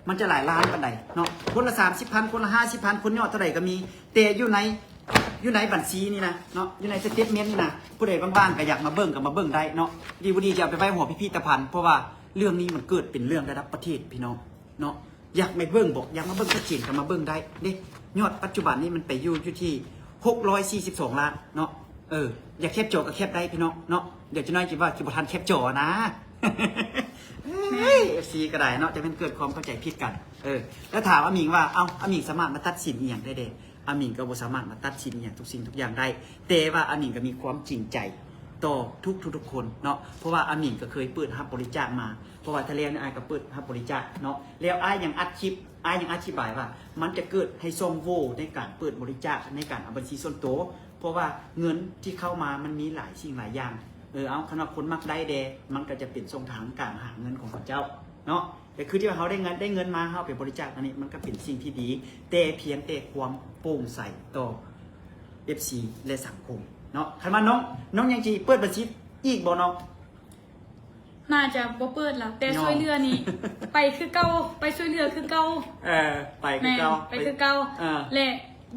ມັນຈະຫຼາຍລ້ານປານໃດເນາະ ຄົນລະສາມສິບພັນ ຄົນລະຫ້າສິບພັນ ຄົນຍອດເທົ່າໃດກໍມີ ແຕ່ຢູ່ໃນ ຢູ່ໃນບັນຊີນີ້ນະເນາະ ຢູ່ໃນສະເຕັດເມັນນີ້ນະ ຜູ້ໃດວ່າງໆກໍຢາກມາເບິ່ງກໍມາເບິ່ງໄດ້ເນາະ. ດີບໍ່ດີຈະເອົາໄປໄວ້ຫໍພິພິທະພັນ ເພາະວ່າເລື່ອງນີ້ມັນເກີດເປັນເລື່ອງລະດັບປະເທດ ພີ່ນ້ອງເນາະ. ຢາກມາເບິ່ງບໍ່ ຢາກມາເບິ່ງຊັດເຈນກໍມາເບິ່ງໄດ້ເດ້. ຍອດປັດຈຸບັນນີ້ມັນໄປຢູ່ ຢູ່ທີ່ຫົກຮ້ອຍສີ່ສິບສອງລ້ານເນາະ. ເອີ ຢາກແຄບຈໍກໍແຄບໄດ້ ພີ່ນ້ອງເນາະ. ດຽວຈັກໜ້ອຍຊິວ່າຊິບໍ່ທັນແຄບຈໍນະ. ເອີຍ ເອັຟຊີກໍໄດ້ເນາະ ຈະແມ່ນເກີດຄວາມເຂົ້າໃຈຜິດກັນ. ເອີ ແລ້ວຖາມອາມິງວ່າ ເອົ້າ ອາມິງສາມາດມາຕັດສິນອີ່ຫຍັງໄດ້ເດ? ອາມິງກໍບໍ່ສາມາດມາຕັດສິນອີ່ຫຍັງທຸກສິ່ງທຸກຢ່າງໄດ້ ແຕ່ວ່າອາມິງກໍມີຄວາມຈິງໃຈຕໍ່ທຸກໆຄົນເນາະ ເພາະວ່າອາມິງກໍເຄີຍເປີດຮັບບໍລິຈາກມາ ເພາະວ່າຖ້າແລ້ວນີ້ອ້າຍກໍເປີດຮັບບໍລິຈາກເນາະ. ແລ້ວອ້າຍຍັງອັດຄລິບ ອ້າຍຍັງອະທິບາຍວ່າ ມັນຈະເກີດໃຫ້ຊ່ອງໂຫວ່ໃນການເປີດບໍລິຈາກ ໃນການເອົາບັນຊີສ່ວນໂຕ ເພາະວ່າເງິນທີ່ເຂົ້າມາມັນມີຫຼາຍສິ່ງຫຼາຍຢ່າງ. ເອີ ເອົາ ຄັນວ່າຄົນມັກໄດ້ແດ່ ມັນກໍຈະເປັນຊ່ອງທາງການຫາເງິນຂອງເຂົາເຈົ້າເນາະ. ແຕ່ຄືທີ່ວ່າເຮົາໄດ້ເງິນ ໄດ້ເງິນມາ ເຮົາເອົາໄປບໍລິຈາກອັນນີ້ ມັນກໍເປັນສິ່ງທີ່ດີ ແຕ່ພຽງແຕ່ຄວາມໂປ່ງໃສຕໍ່ເອັຟຊີ ແລະ ສັງຄົມເນາະ. ຄັນວ່ານ້ອງ ນ້ອງຍັງຊິເປີດບັນຊີອີກບໍ່ນ້ອງ? ໜ້າຈະບໍ່ເປີດລະ ແຕ່ ເນາະ ຊ່ວຍເຫຼືອນີ້ ໄປຄືເກົ່າ ໄປຊ່ວຍເຫຼືອຄືເກົ່າ. ເອີ ໄປຄືເກົ່າ ແມ່ນ ໄປຄືເກົ່າ. ເອີ ແລະ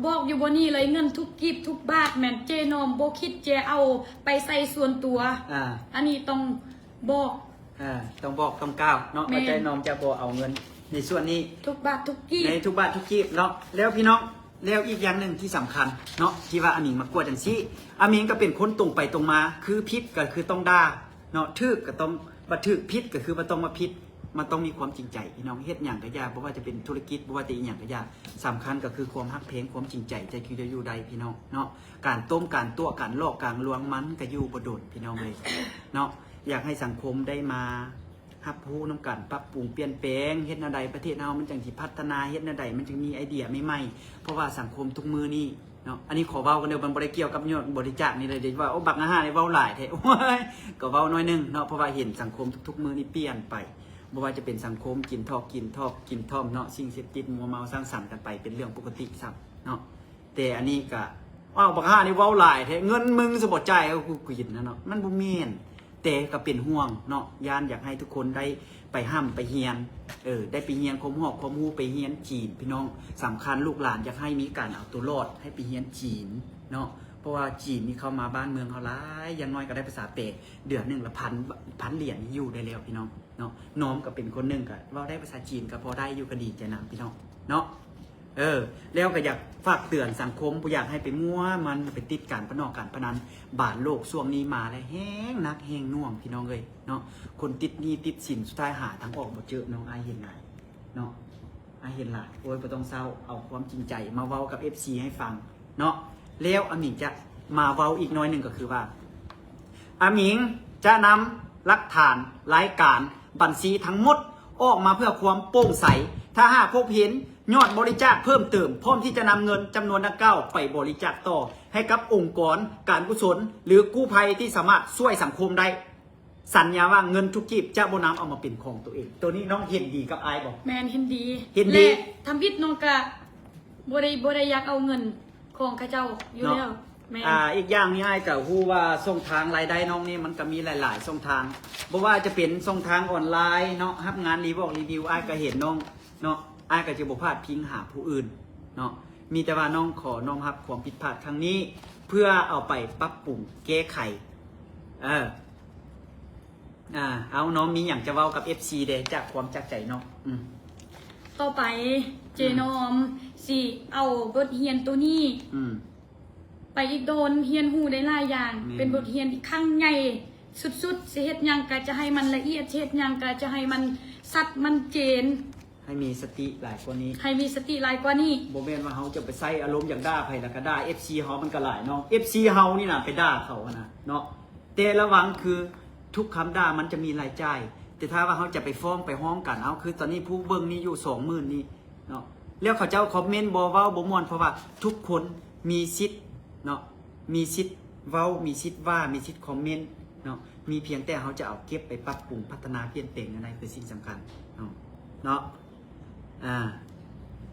ບອກຢູ່ບ່ອນນີ້ເລີຍ ເງິນທຸກກີບທຸກບາດແມ່ນເຈນອມບໍ່ຄິດຈະເອົາໄປໃຊ້ສ່ວນຕົວ. ອ່າ ອັນນີ້ຕ້ອງບອກ ເອີ ຕ້ອງບອກຕ້ອງກ່າວເນາະ ແມ່ນ ວ່າເຈນອມຈະບໍ່ເອົາເງິນໃນສ່ວນນີ້ທຸກບາດທຸກກີບ ໃນທຸກບາດທຸກກີບເນາະ. ແລ້ວພີ່ນ້ອງ ແລ້ວອີກຢ່າງໜຶ່ງທີ່ສຳຄັນເນາະ ທີ່ວ່າອາມິງມາກວດຈັ່ງຊີ້ ອາມິງກໍເປັນຄົນຕົງໄປຕົງມາ ຄືຜິດກໍຄືຕ້ອງດ່າເນາະ ຖືກກໍຕ້ອງວ່າຖືກ ຜິດກໍຄືວ່າຕ້ອງວ່າຜິດ. ມັນຕ້ອງມີຄວາມຈິງໃຈ ພີ່ນ້ອງ ເຮັດຫຍັງກໍຢ່າ ບໍ່ວ່າຈະເປັນທຸລະກິດ ບໍ່ວ່າຈະອີ່ຫຍັງກໍຢ່າ ສຳຄັນກໍຄືຄວາມຮັກແພງ ຄວາມຈິງໃຈ ຈະຢູ່ໄດ້ ພີ່ນ້ອງເນາະ. ການຕົ້ມ ການຕົວະ ການຫຼອກ ການລວງ ມັນກໍຢູ່ບໍ່ດົນ ພີ່ນ້ອງເອີຍເນາະ. ຢາກໃຫ້ສັງຄົມໄດ້ມາຮັບຮູ້ນຳກັນ ປັບປຸງປ່ຽນແປງ ເຮັດແນວໃດປະເທດເຮົາມັນຈັ່ງຊິພັດທະນາ ເຮັດແນວໃດມັນຈຶ່ງມີໄອເດຍໃໝ່ໆ ເພາະວ່າສັງຄົມທຸກມື້ນີ້ ເນາະ. ອັນນີ້ຂໍເວົ້າກັນເດີ ມັນບໍ່ໄດ້ກ່ຽວກັບຍອດບໍລິຈາກນີ້ເລີຍ ຈະວ່າ ໂອ້ ບັກອາຫານນີ້ເວົ້າຫຼາຍແທ້ ໂອ້ຍ ກໍເວົ້າໜ້ອຍໜຶ່ງເນາະ ເພາະວ່າເຫັນສັງຄົມທຸກໆມື້ນີ້ປ່ຽນໄປ ບໍ່ວ່າຈະເປັນສັງຄົມກິນທອກ ກິນທອກ ກິນທ່ອມເນາະ ສິ່ງເສບຕິດ ມົວເມົາສັງສັນກັນໄປ ເປັນເລື່ອງປົກກະຕິຊ້ຳເນາະ. ແຕ່ອັນນີ້ກະ ອ້າວ ບັກຫ່ານີ້ເວົ້າຫຼາຍແທ້ ເງິນມຶງຊິບໍ່ຈ່າຍໃຫ້ກູກິນນະເນາະ ມັນບໍ່ແມ່ນ. ແຕ່ກໍເປັນຫ່ວງເນາະ ຢ້ານຢາກໃຫ້ທຸກຄົນໄດ້ໄປຮ່ຳໄປຮຽນ ເອີ ໄດ້ໄປຮຽນຄວາມຮອບຄວາມຮູ້ ໄປຮຽນຈີນ ພີ່ນ້ອງ ສຳຄັນ ລູກຫຼານຢາກໃຫ້ມີການເອົາຕົວລອດ ໃຫ້ໄປຮຽນຈີນເນາະ ເພາະວ່າຈີນນີ້ເຂົ້າມາບ້ານເມືອງເຮົາຫຼາຍ ຢ່າງໜ້ອຍກໍໄດ້ພາສາແປ ເດືອນໜຶ່ງລະພັນ ພັນຫຼຽນນີ້ຢູ່ໄດ້ແລ້ວ ພີ່ນ້ອງເນາະ. ນ້ອມກໍເປັນຄົນໜຶ່ງ ກໍເວົ້າໄດ້ພາສາຈີນ ກໍພໍໄດ້ຢູ່ ກໍດີໃຈນຳ ພີ່ນ້ອງເນາະ. ເອີ ແລ້ວກໍຢາກຝາກເຕືອນສັງຄົມ ບໍ່ຢາກໃຫ້ໄປມົວມັນໄປຕິດການພະນອກການພະນັນ ບານໂລກຊ່ວງນີ້ມາແລ້ວ ແຮງໜັກແຮງໜ່ວງ ພີ່ນ້ອງເອີຍເນາະ. ຄົນຕິດໜີ້ຕິດສິນ ສຸດທ້າຍຫາທາງອອກບໍ່ເຈີ ນ້ອງ ອ້າຍເຫັນຫຼາຍເນາະ ອ້າຍເຫັນຫຼາຍ. ໂອ້ຍ ບໍ່ຕ້ອງເສົ້າ ເອົາຄວາມຈິງໃຈມາເວົ້າກັບເອັຟຊີໃຫ້ຟັງເນາະ. ແລ້ວອາມິງຈະມາເວົ້າອີກໜ້ອຍໜຶ່ງ ກໍຄືວ່າ ອາມິງຈະນຳຫຼັກຖານລາຍການບັນຊີທັງໝົດອອກມາເພື່ອຄວາມໂປ່ງໃສ. ຖ້າຫາກພົບເຫັນຍອດບໍລິຈາກເພີ່ມເຕີມ ພ້ອມທີ່ຈະນຳເງິນຈຳນວນດັ່ງກ່າວໄປບໍລິຈາກຕໍ່ໃຫ້ກັບອົງກອນການກຸສົນ ຫຼື ກູ້ໄພທີ່ສາມາດຊ່ວຍສັງຄົມໄດ້. ສັນຍາວ່າເງິນທຸກກີບຈະບໍ່ນຳເອົາມາເປັນຂອງຕົວເອງ. ໂຕນີ້ນ້ອງເຫັນດີກັບອ້າຍບໍ່? ແມ່ນ ເຫັນດີ ເຫັນດີ ແລະ ທຳອິດນ້ອງກະບໍ່ໄດ້ ບໍ່ໄດ້ຢາກເອົາເງິນ ຂອງເຂົາເຈົ້າຢູ່ແລ້ວ ແມ່ນ. ອ່າ ອີກຢ່າງນີ້ ອ້າຍກໍຮູ້ວ່າຊ່ອງທາງລາຍໄດ້ນ້ອງນີ້ ມັນກໍມີຫຼາຍໆຊ່ອງທາງ ບໍ່ວ່າຈະເປັນຊ່ອງທາງອອນລາຍເນາະ ຮັບງານຣີວອກຣີວິວ ອ້າຍກໍເຫັນນ້ອງເນາະ ອ້າຍກໍຈະບໍ່ພາດພິງຫາຜູ້ອື່ນເນາະ. ມີແຕ່ວ່ານ້ອງຂໍນ້ອມຮັບຄວາມຜິດພາດຄັ້ງນີ້ ເພື່ອເອົາໄປປັບປຸງແກ້ໄຂ ເອີ ອ່າ ເອົາ ນ້ອງມີຫຍັງຈະເວົ້າກັບເອັຟຊີແດ່ ຈາກຄວາມຈາກໃຈນ້ອງ? ອືມ ຕໍ່ໄປ ເຈ ອືມ ນ້ອມຊິເອົາບົດຮຽນໂຕນີ້ ອືມ ໄປອີກດົນ ຮຽນຮູ້ໄດ້ຫຼາຍຢ່າງ ແມ່ນ ເປັນບົດຮຽນທີ່ຄັ້ງໃຫຍ່ສຸດໆ ຊິເຮັດຫຍັງກະຈະໃຫ້ມັນລະອຽດ ຊິເຮັດຫຍັງກະຈະໃຫ້ມັນຊັດ ມັນເຈນ. ໃຫ້ມີສະຕິຫຼາຍກວ່ານີ້ ໃຫ້ມີສະຕິຫຼາຍກວ່ານີ້. ບໍ່ແມ່ນວ່າເຮົາຈະໄປໃຊ້ອາລົມຢາກດ່າໃຜລະກະດ່າ ເອັຟຊີເຮົາມັນກະຫຼາຍເນາະ ເອັຟຊີເຮົານີ້ນະໄປດ່າເຂົາຫັ້ນນະເນາະ. ແຕ່ລະວັງຄືທຸກຄຳດ່າມັນຈະມີລາຍຈ່າຍ ແຕ່ຖ້າວ່າເຮົາຈະໄປຟ້ອງໄປຮ້ອງກັນ ເອົາ ຄືຕອນນີ້ຜູ້ເບິ່ງມີຢູ່ສອງໝື່ນນີ້ເນາະ ແລ້ວເຂົາເຈົ້າຄອມເມັນບໍ່ເວົ້າບໍ່ມ່ວນ ເພາະວ່າທຸກຄົນມີສິດເນາະ ມີສິດເວົ້າ ມີສິດວ່າ ມີສິດຄອມເມັນເນາະ ມີພຽງແຕ່ເຮົາຈະເອົາເກັບໄປປັບປຸງ ພັດທະນາ ປ່ຽນແປງແນວໃດ ຄືສິ່ງສຳຄັນເນາະ ເນາະ. ອ່າ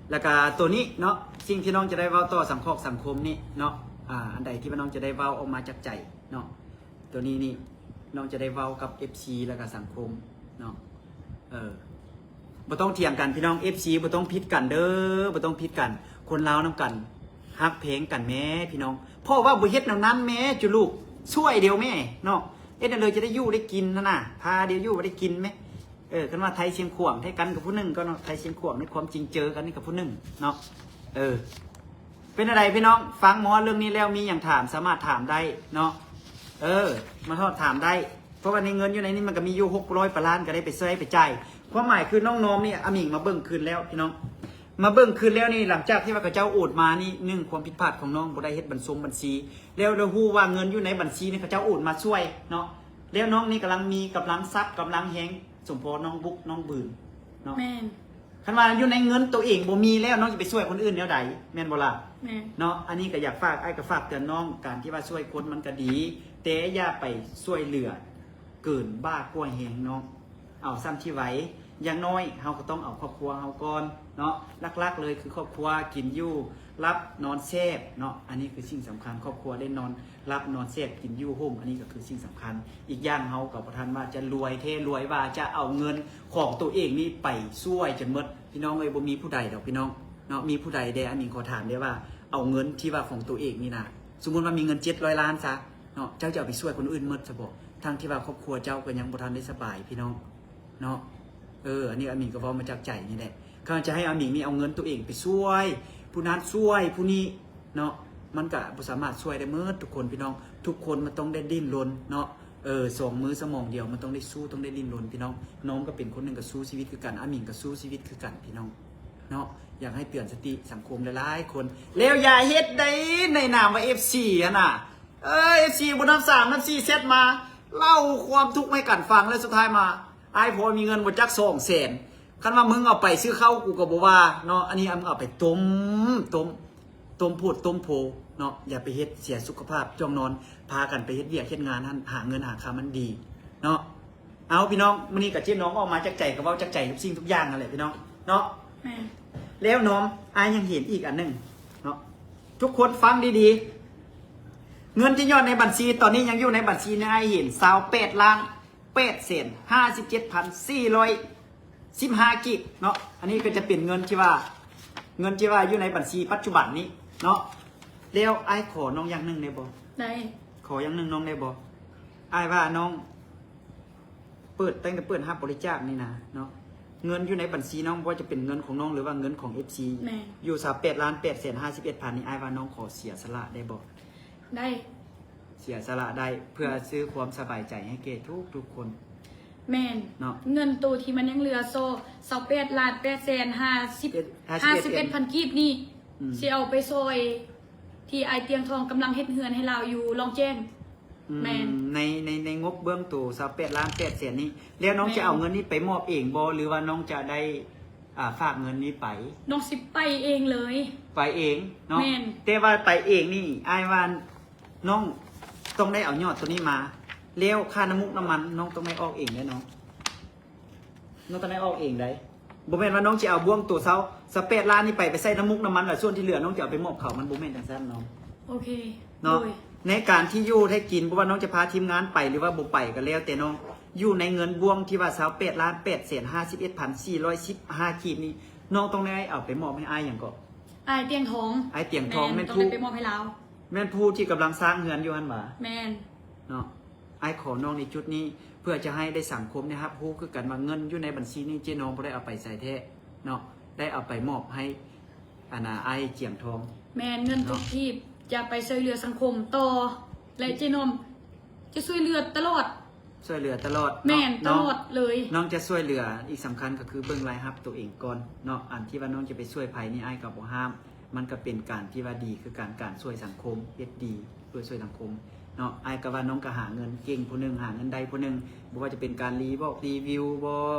ແລ້ວກະໂຕນີ້ເນາະ ສິ່ງທີ່ນ້ອງຈະໄດ້ເວົ້າຕໍ່ສັງຄອກສັງຄົມນີ້ເນາະ ອ່າ ອັນໃດທີ່ວ່ານ້ອງຈະໄດ້ເວົ້າອອກມາຈາກໃຈເນາະ ໂຕນີ້ນີ້ ນ້ອງຈະໄດ້ເວົ້າກັບເອັຟຊີ ແລ້ວກະສັງຄົມເນາະ. ເອີ ບໍ່ຕ້ອງຖຽງກັນພີ່ນ້ອງ ເອັຟຊີ ບໍ່ຕ້ອງຜິດກັນເດີ ບໍ່ຕ້ອງຜິດກັນ ຄົນລາວນຳກັນ ຮັກແພງກັນແມ້ພີ່ນ້ອງ. ເພາະວ່າບໍ່ເຮັດແນວນັ້ນແມ້ຈຸລູກ ຊ່ວຍດຽວແມ້ເນາະ ເຮັດແນວເລີຍຈະໄດ້ຢູ່ໄດ້ກິນຫັ້ນນະ ພາດຽວຢູ່ໄດ້ກິນແມ້. ເອີ ຄັນວ່າໄທຊຽງຂວາງ ໄທກັນກັບຜູ້ໜຶ່ງກໍເນາະ ໄທຊຽງຂວາງໃນຄວາມຈິງເຈີກັນນີ້ກັບຜູ້ໜຶ່ງເນາະ. ເອີ ເປັນຈັ່ງໃດພີ່ນ້ອງ ຟັງມາຮອດເລື່ອງນີ້ແລ້ວ ມີຫຍັງຖາມສາມາດຖາມໄດ້ເນາະ. ເອີ ມາຮອດຖາມໄດ້ ເພາະວ່າໃນເງິນຢູ່ໃນນີ້ມັນກໍມີຢູ່ຫົກຮ້ອຍປາຍລ້ານ ກໍໄດ້ໄປໃຊ້ໄປຈ່າຍ. ຄວາມໝາຍຄືນ້ອງນ້ອມນີ້ ອາມິງມາເບິ່ງຄືນແລ້ວພີ່ນ້ອງ ມາເບິ່ງຄືນແລ້ວນີ້ ຫຼັງຈາກທີ່ວ່າເຂົາເຈົ້າໂອນມານີ້ ໜຶ່ງ ຄວາມຜິດພາດຂອງນ້ອງ ບໍ່ໄດ້ເຮັດບັນຊົງບັນຊີ ແລ້ວ ແລ້ວຮູ້ວ່າເງິນຢູ່ໃນບັນຊີນີ້ເຂົາເຈົ້າໂອນມາຊ່ວຍເນາະ. ແລ້ວນ້ອງນີ້ກຳລັງມີກຳລັງຊັບກຳລັງແຮງ ສົມພໍນ້ອງບຸກນ້ອງບືນເນາະ ແມ່ນ. ຄັນວ່າຢູ່ໃນເງິນໂຕເອງບໍ່ມີແລ້ວ ນ້ອງຈະໄປຊ່ວຍຄົນອື່ນແນວໃດ ແມ່ນບໍ່ລະ? ແມ່ນ ເນາະ. ອັນນີ້ກໍຢາກຝາກ ອ້າຍກໍຝາກເຕືອນນ້ອງ ການທີ່ວ່າຊ່ວຍຄົນມັນກໍດີ ແຕ່ຢ່າໄປຊ່ວຍເຫຼືອເກີນບ້າກວ່າແຮງເນາະ ເອົາສ່ຳທີ່ໄຫວ. ຢ່າງໜ້ອຍເຮົາກໍຕ້ອງເອົາຄອບຄົວເຮົາກ່ອນເນາະ ຫຼັກໆເລີຍຄືຄອບຄົວ ກິນຢູ່ ຫຼັບນອນແຊບເນາະ ອັນນີ້ຄືສິ່ງສຳຄັນ ຄອບຄົວໄດ້ນອນ ຫຼັບນອນແຊບ ກິນຢູ່ຮົ່ມ ອັນນີ້ກໍຄືສິ່ງສຳຄັນ. ອີກຢ່າງເຮົາກໍບໍ່ທັນວ່າຈະລວຍແທ້ລວຍວ່າຈະເອົາເງິນຂອງໂຕເອງນີ້ໄປຊ່ວຍຈົນໝົດ ພີ່ນ້ອງເອີຍ. ບໍ່ມີຜູ້ໃດດອກພີ່ນ້ອງເນາະ ມີຜູ້ໃດແດ່ ອາມິງຂໍຖາມແດ່ວ່າ ເອົາເງິນທີ່ວ່າຂອງໂຕເອງນີ້ນະ ສົມມຸດວ່າມີເງິນເຈັດຮ້ອຍລ້ານຊະເນາະ ເຈົ້າຈະເອົາໄປຊ່ວຍຄົນອື່ນໝົດຊະບໍ່ ທັງທີ່ວ່າຄອບຄົວເຈົ້າກໍຍັງບໍ່ທັນໄດ້ສະບາຍ ພີ່ນ້ອງເນາະ. ເອີ ອັນນີ້ອາມິງກໍເວົ້າມາຈາກໃຈນີ້ແຫຼະ ຄັນຈະໃຫ້ອາມິງນີ້ເອົາເງິນໂຕເອງໄປຊ່ວຍຜູ້ນັ້ນຊ່ວຍຜູ້ນີ້ເນາະ ມັນກະບໍ່ສາມາດຊ່ວຍໄດ້ໝົດທຸກຄົນພີ່ນ້ອງ. ທຸກຄົນມັນຕ້ອງໄດ້ດີ້ນລົນເນາະ ເອີ ສອງມືສະໝອງດຽວ ມັນຕ້ອງໄດ້ສູ້ ຕ້ອງໄດ້ດີ້ນລົນພີ່ນ້ອງ. ນ້ອງກໍເປັນຄົນໜຶ່ງກໍສູ້ຊີວິດຄືກັນ ອາມິງກໍສູ້ຊີວິດຄືກັນພີ່ນ້ອງເນາະ. ຢາກໃຫ້ເຕືອນສະຕິສັງຄົມຫຼາຍໆຄົນ ແລ້ວຢ່າເຮັດໃດໃນນາມວ່າເອັຟຊີຫັ້ນນະ ເອີ ເອັຟຊີບໍ່ນັບສາມນັບສີ່ແຊັດມາ ເລົ່າຄວາມທຸກໃຫ້ກັນຟັງ ແລ້ວສຸດທ້າຍມາ ອ້າຍພໍມີເງິນບໍ່ຈັກສອງແສນ ຄັນວ່າມຶງເອົາໄປຊື້ເຂົ້າ ກູກໍບໍ່ວ່າເນາະ ອັນນີ້ເອົາໄປຕົ້ມ ຕົ້ມ ຕົ້ມໂພດຕົ້ມໂພເນາະ ຢ່າໄປເຮັດເສຍສຸຂະພາບ ຈ້ອງນອນ ພາກັນໄປເຮັດວຽກເຮັດງານຫັ້ນ ຫາເງິນຫາຄຳມັນດີເນາະ. ເອົາ ພີ່ນ້ອງ ມື້ນີ້ກະເຈ້ນ້ອງອອກມາຈາກໃຈ ກະເວົ້າຈາກໃຈທຸກສິ່ງທຸກຢ່າງຫັ້ນແຫຼະ ພີ່ນ້ອງເນາະ. ແມ່ນ ແລ້ວນ້ອງ ອ້າຍຍັງເຫັນອີກອັນໜຶ່ງເນາະ ທຸກຄົນຟັງດີໆ ເງິນທີ່ຍອດໃນບັນຊີຕອນນີ້ ຍັງຢູ່ໃນບັນຊີນີ້ ອ້າຍເຫັນ ຊາວແປດລ້ານ ແປດແສນຫ້າສິບເຈັດພັນສີ່ຮ້ອຍສິບຫ້າກີບເນາະ. ອັນນີ້ກໍຈະເປັນເງິນທີ່ວ່າ ເງິນທີ່ວ່າຢູ່ໃນບັນຊີປັດຈຸບັນນີ້ເນາະ. ແລ້ວອ້າຍຂໍນ້ອງຢ່າງໜຶ່ງໄດ້ບໍ່? ໄດ້. ຂໍຢ່າງໜຶ່ງນ້ອງໄດ້ບໍ່? ອ້າຍວ່ານ້ອງເປີດ ຕັ້ງແຕ່ເປີດຮັບບໍລິຈາກນີ້ນະເນາະ ເງິນຢູ່ໃນບັນຊີນ້ອງ ບໍ່ວ່າຈະເປັນເງິນຂອງນ້ອງ ຫຼືວ່າເງິນຂອງເອັຟຊີ ແມ່ນ ຢູ່ຊາວແປດລ້ານແປດແສນຫ້າສິບເອັດພັນນີ້ ອ້າຍວ່ານ້ອງຂໍເສຍສະຫຼະໄດ້ບໍ່? ໄດ້. ເສຍສະຫຼະໄດ້ ເພື່ອຊື້ຄວາມສະບາຍໃຈໃຫ້ແກ່ທຸກໆຄົນ. ແມ່ນເນາະ ເງິນໂຕທີ່ມັນຍັງເຫຼືອຊາວ ຊາວແປດລ້ານແປດແສນຫ້າສິບ ເອັດ ຫ້າສິບເອັດ ຫ້າສິບເອັດພັນກີບນີ້ ອືມ ຊິເອົາໄປຊ່ອຍທີ່ອ້າຍຕຽງທອງກຳລັງເຮັດເຮືອນໃຫ້ລາວຢູ່ລ່ອງແຈ້ງ. ອືມ ແມ່ນ ໃນ ໃນ ໃນງົບເບື້ອງໂຕຊາວແປດລ້ານແປດແສນນີ້ ແລ້ວນ້ອງ ແມ່ນ ຈະເອົາເງິນນີ້ໄປມອບເອງບໍ່ ຫຼືວ່ານ້ອງຈະໄດ້ ອ່າ ຝາກເງິນນີ້ໄປ? ນ້ອງຊິໄປເອງເລີຍ. ໄປເອງເນາະ. ແມ່ນ. ແຕ່ວ່າໄປເອງນີ້ ອ້າຍວ່ານ້ອງຕ້ອງໄດ້ເອົາຍອດໂຕນີ້ມາ ແລ້ວຄ່ານ້ຳມູກນ້ຳມັນນ້ອງຕ້ອງໄດ້ອອກເອງເດ້ນ້ອງ. ນ້ອງຕ້ອງໄດ້ອອກເອງໃດ໋. ບໍ່ແມ່ນວ່ານ້ອງຈະເອົາບ່ວງໂຕຊາວ ຊາວແປດລ້ານນີ້ໄປ ໄປໃຊ້ນ້ຳມູກນ້ຳມັນ ແລ້ວສ່ວນທີ່ເຫຼືອນ້ອງຈະເອົາໄປມອບເຂົາ ມັນບໍ່ແມ່ນຈັ່ງຊັ້ນນ້ອງ. ໂອເຄ ເນາະ ໂດຍ ໃນການທີ່ຢູ່ໄດ້ກິນ ບໍ່ວ່ານ້ອງຈະພາທີມງານໄປ ຫຼືວ່າບໍ່ໄປກໍແລ້ວແຕ່ນ້ອງ ຢູ່ໃນເງິນບ່ວງທີ່ວ່າຊາວແປດລ້ານແປດແສນຫ້າສິບເອັດພັນສີ່ຮ້ອຍສິບຫ້າກີບນີ້ ນ້ອງຕ້ອງໄດ້ເອົາໄປມອບໃຫ້ອ້າຍຫຍັງເກາະ? ອ້າຍຕຽງທອງ. ອ້າຍຕຽງທອງ ແມ່ນ ແມ່ນ ຕ້ອງ ຜູ້ ໄດ້ໄປມອບໃຫ້ລາວ. ແມ່ນຜູ້ທີ່ກຳລັງສ້າງເຮືອນຢູ່ຫັ້ນຫວາ? ແມ່ນ. ເນາະ ອ້າຍຂໍນ້ອງໃນຈຸດນີ້ ເພື່ອຈະໃຫ້ໄດ້ສັງຄົມໄດ້ຮັບຮູ້ຄືກັນວ່າ ເງິນຢູ່ໃນບັນຊີນີ້ ເຈ້ນ້ອງບໍ່ໄດ້ເອົາໄປໃສແທ້ເນາະ ໄດ້ເອົາໄປມອບໃຫ້ ອັນນ່າ ອ້າຍຕຽງທອງ. ແມ່ນ ເງິນທຸກ ເນາະ ກີບຈະໄປຊ່ວຍເຫຼືອສັງຄົມຕໍ່ ແລະເຈ້ນ້ອງຈະຊ່ວຍເຫຼືອຕະຫຼອດ. ຊ່ວຍເຫຼືອຕະຫຼອດເນາະ. ແມ່ນ ຕະຫຼອດເລີຍ. ນ້ອງຈະຊ່ວຍເຫຼືອ ອີກສຳຄັນກໍຄືເບິ່ງລາຍຮັບໂຕເອງກ່ອນເນາະ. ອັນທີ່ວ່ານ້ອງຈະໄປຊ່ວຍໃຜນີ້ ອ້າຍກໍບໍ່ຫ້າມ ມັນກໍເປັນການທີ່ວ່າດີຄືກັນ ການຊ່ວຍສັງຄົມ ເຮັດດີເພື່ອຊ່ວຍສັງຄົມເນາະ. ອ້າຍກໍວ່ານ້ອງກໍຫາເງິນເກັ່ງຜູ້ໜຶ່ງ ຫາເງິນໄດ້ຜູ້ໜຶ່ງ ບໍ່ວ່າຈະເປັນການຣີບອກຣີວິວບ